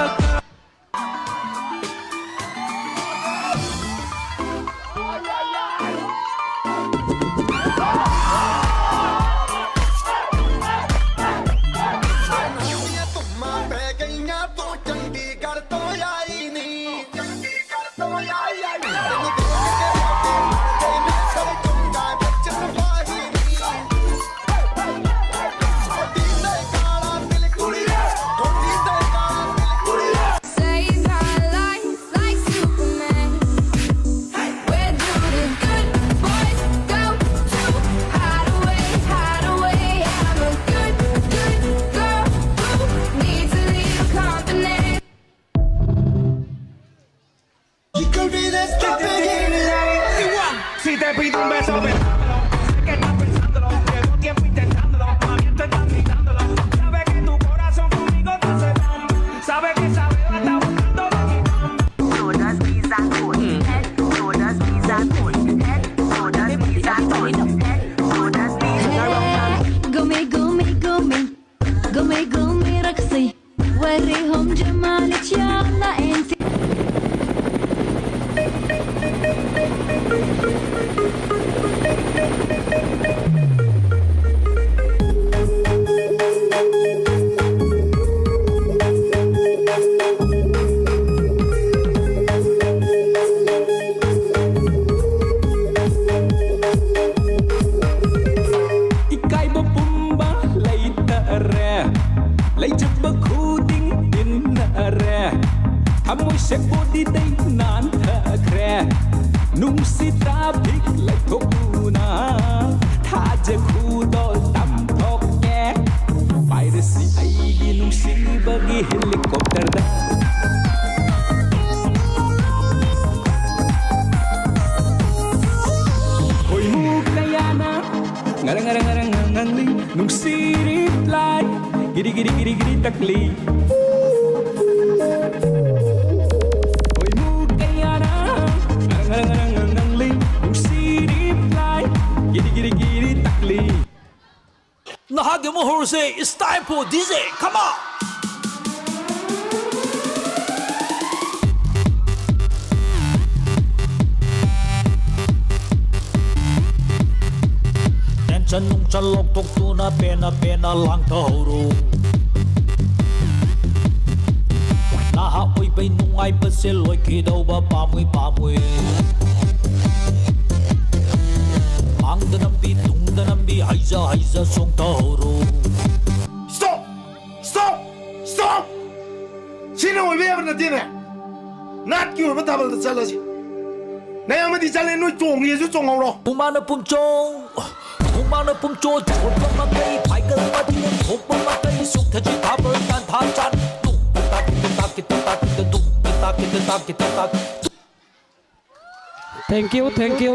Si te pido un beso, besándolo. Sé que estás pensándolo. Llevo tiempo intentándolo. Mami, esto está gritándolo. Sabe que tu corazón conmigo te hace bomb. Sabe que esa beba está buscando de mi bomb. Todas mis acordes. Todas mis acordes. Todas mis acordes. Todas mis acordes. قومي قومي قومي قومي قومي رقصي وريهم جمالك يلا انت. ꯏꯀꯥꯏꯕ ꯄꯨꯝꯕ ꯂꯩꯇꯔꯦ, ꯂꯩꯖꯕ ꯈꯨꯗꯤꯡ ꯇꯤꯟꯅꯔꯦ, ꯊꯃꯣꯏ ꯁꯦꯛꯄꯣꯗꯤꯗꯩ ꯅꯥꯟꯊꯈ꯭ꯔꯦ, ꯅꯨꯡꯁꯤꯠ traffic ꯂꯩꯊꯣꯛꯇꯨꯅ ꯊꯥꯖ ꯈꯨꯗꯣꯜ ꯇꯝꯊꯣꯛꯀꯦ, ꯄꯥꯏꯔꯁꯤ ꯑꯩꯒꯤ ꯅꯨꯡꯁꯤ ꯁꯤꯕꯒꯤ helicopterꯗ ꯈꯣꯏꯃꯨ ꯀꯌꯥꯅ ꯉꯔꯪ ꯉꯔꯪ ꯉꯔꯪ ꯉꯪꯂꯤ ꯅꯨꯡꯁꯤꯔꯤ fly ꯒꯤꯔꯤ ꯒꯤꯔꯤ ꯒꯤꯔꯤ ꯒꯤꯔꯤ ꯇꯛꯂꯤ ꯈꯣꯏꯃꯨ ꯀꯌꯥꯅ ꯉꯔꯪ ꯉꯔꯪ ꯉꯔꯪ ꯉꯪꯂꯤ ꯅꯨꯡꯁꯤꯔꯤ fly ꯒꯤꯔꯤ ꯒꯤꯔꯤ ꯒꯤꯔꯤ ꯇꯛꯂꯤ ꯅꯍꯥꯛꯀꯤ ꯑꯃꯨꯛ ꯍꯧꯔꯁꯦ, it's time for D J, come on! Tension ꯅꯨꯡꯁꯟ ꯂꯧꯊꯣꯛꯇꯨꯅ ꯄꯦꯟꯅ ꯄꯦꯟꯅ ꯂꯥꯡꯊꯍꯧꯔꯣ꯫ ꯅꯍꯥ ꯑꯣꯏꯕꯩ ꯅꯨꯡꯉꯥꯏꯕꯁꯦ ꯂꯣꯏꯈꯤꯗꯧꯕ ꯄꯥꯝꯃꯨꯏ ꯄꯥꯝꯃꯨꯏ꯫ ꯃꯥꯡꯗ ꯅꯝꯕꯤ ꯇꯨꯡꯗ ꯅꯝꯕꯤ ꯍꯩꯖ ꯍꯩꯖ ꯆꯣꯡꯊꯍꯧꯔꯣ꯫ Stop! Stop! Stop! ꯁꯤꯅ ꯑꯣꯏꯕ ꯌꯥꯕ ꯅꯠꯇꯦꯅꯦ꯫ ꯅꯥꯠꯀꯤ ꯑꯣꯏꯕ ꯊꯥꯕꯜꯗ ꯆꯠꯂꯁꯤ꯫ ꯅꯌꯥꯝꯕꯗꯤ ꯆꯠꯂꯦ, ꯅꯣꯏ ꯆꯣꯡꯒꯦꯁꯨ ꯆꯣꯡꯍꯧꯔꯣ꯫ ꯍꯨꯃꯥꯡꯅ ꯄꯨꯝꯆꯣꯡ, ꯍꯨꯃꯥꯡꯅ ꯄꯨꯝꯆꯣꯡ, ꯊꯣꯛꯄ ꯃꯈꯩ, ꯄꯥꯏꯒꯜ ꯃꯇꯦꯡ ꯊꯣꯛꯄ ꯃꯈꯩ, ꯁꯨꯛꯊꯖꯤ ꯊꯥꯕꯜ ꯇꯥꯟꯊꯥ ꯆꯥꯟ꯫ ꯇꯨꯡ ꯇꯥꯛ ꯇꯥꯛ ꯇꯥꯛ ꯇꯥꯛ ꯇꯨꯡ ꯇꯥꯛ ꯇꯥꯛ ꯇꯥꯛ꯫ Thank you, thank you.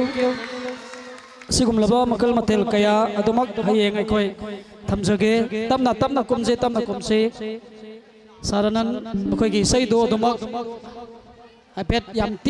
ꯑꯁꯤꯒꯨꯝꯂꯕ ꯃꯈꯜ ꯃꯊꯦꯜ ꯀꯌꯥ ꯑꯗꯨꯃꯛ ꯍꯌꯦꯡ ꯑꯩꯈꯣꯏ ꯊꯝꯖꯒꯦ꯫ ꯇꯞꯅ ꯇꯞꯅ ꯀꯨꯝꯁꯤ, ꯇꯞꯅ ꯀꯨꯝꯁꯤ꯫ ꯁꯥꯔ ꯑꯅꯟ, ꯃꯈꯣꯏꯒꯤ ꯏꯁꯩꯗꯣ ꯑꯗꯨꯃꯛ ꯍꯥꯏꯐꯦꯠ ꯌꯥꯝ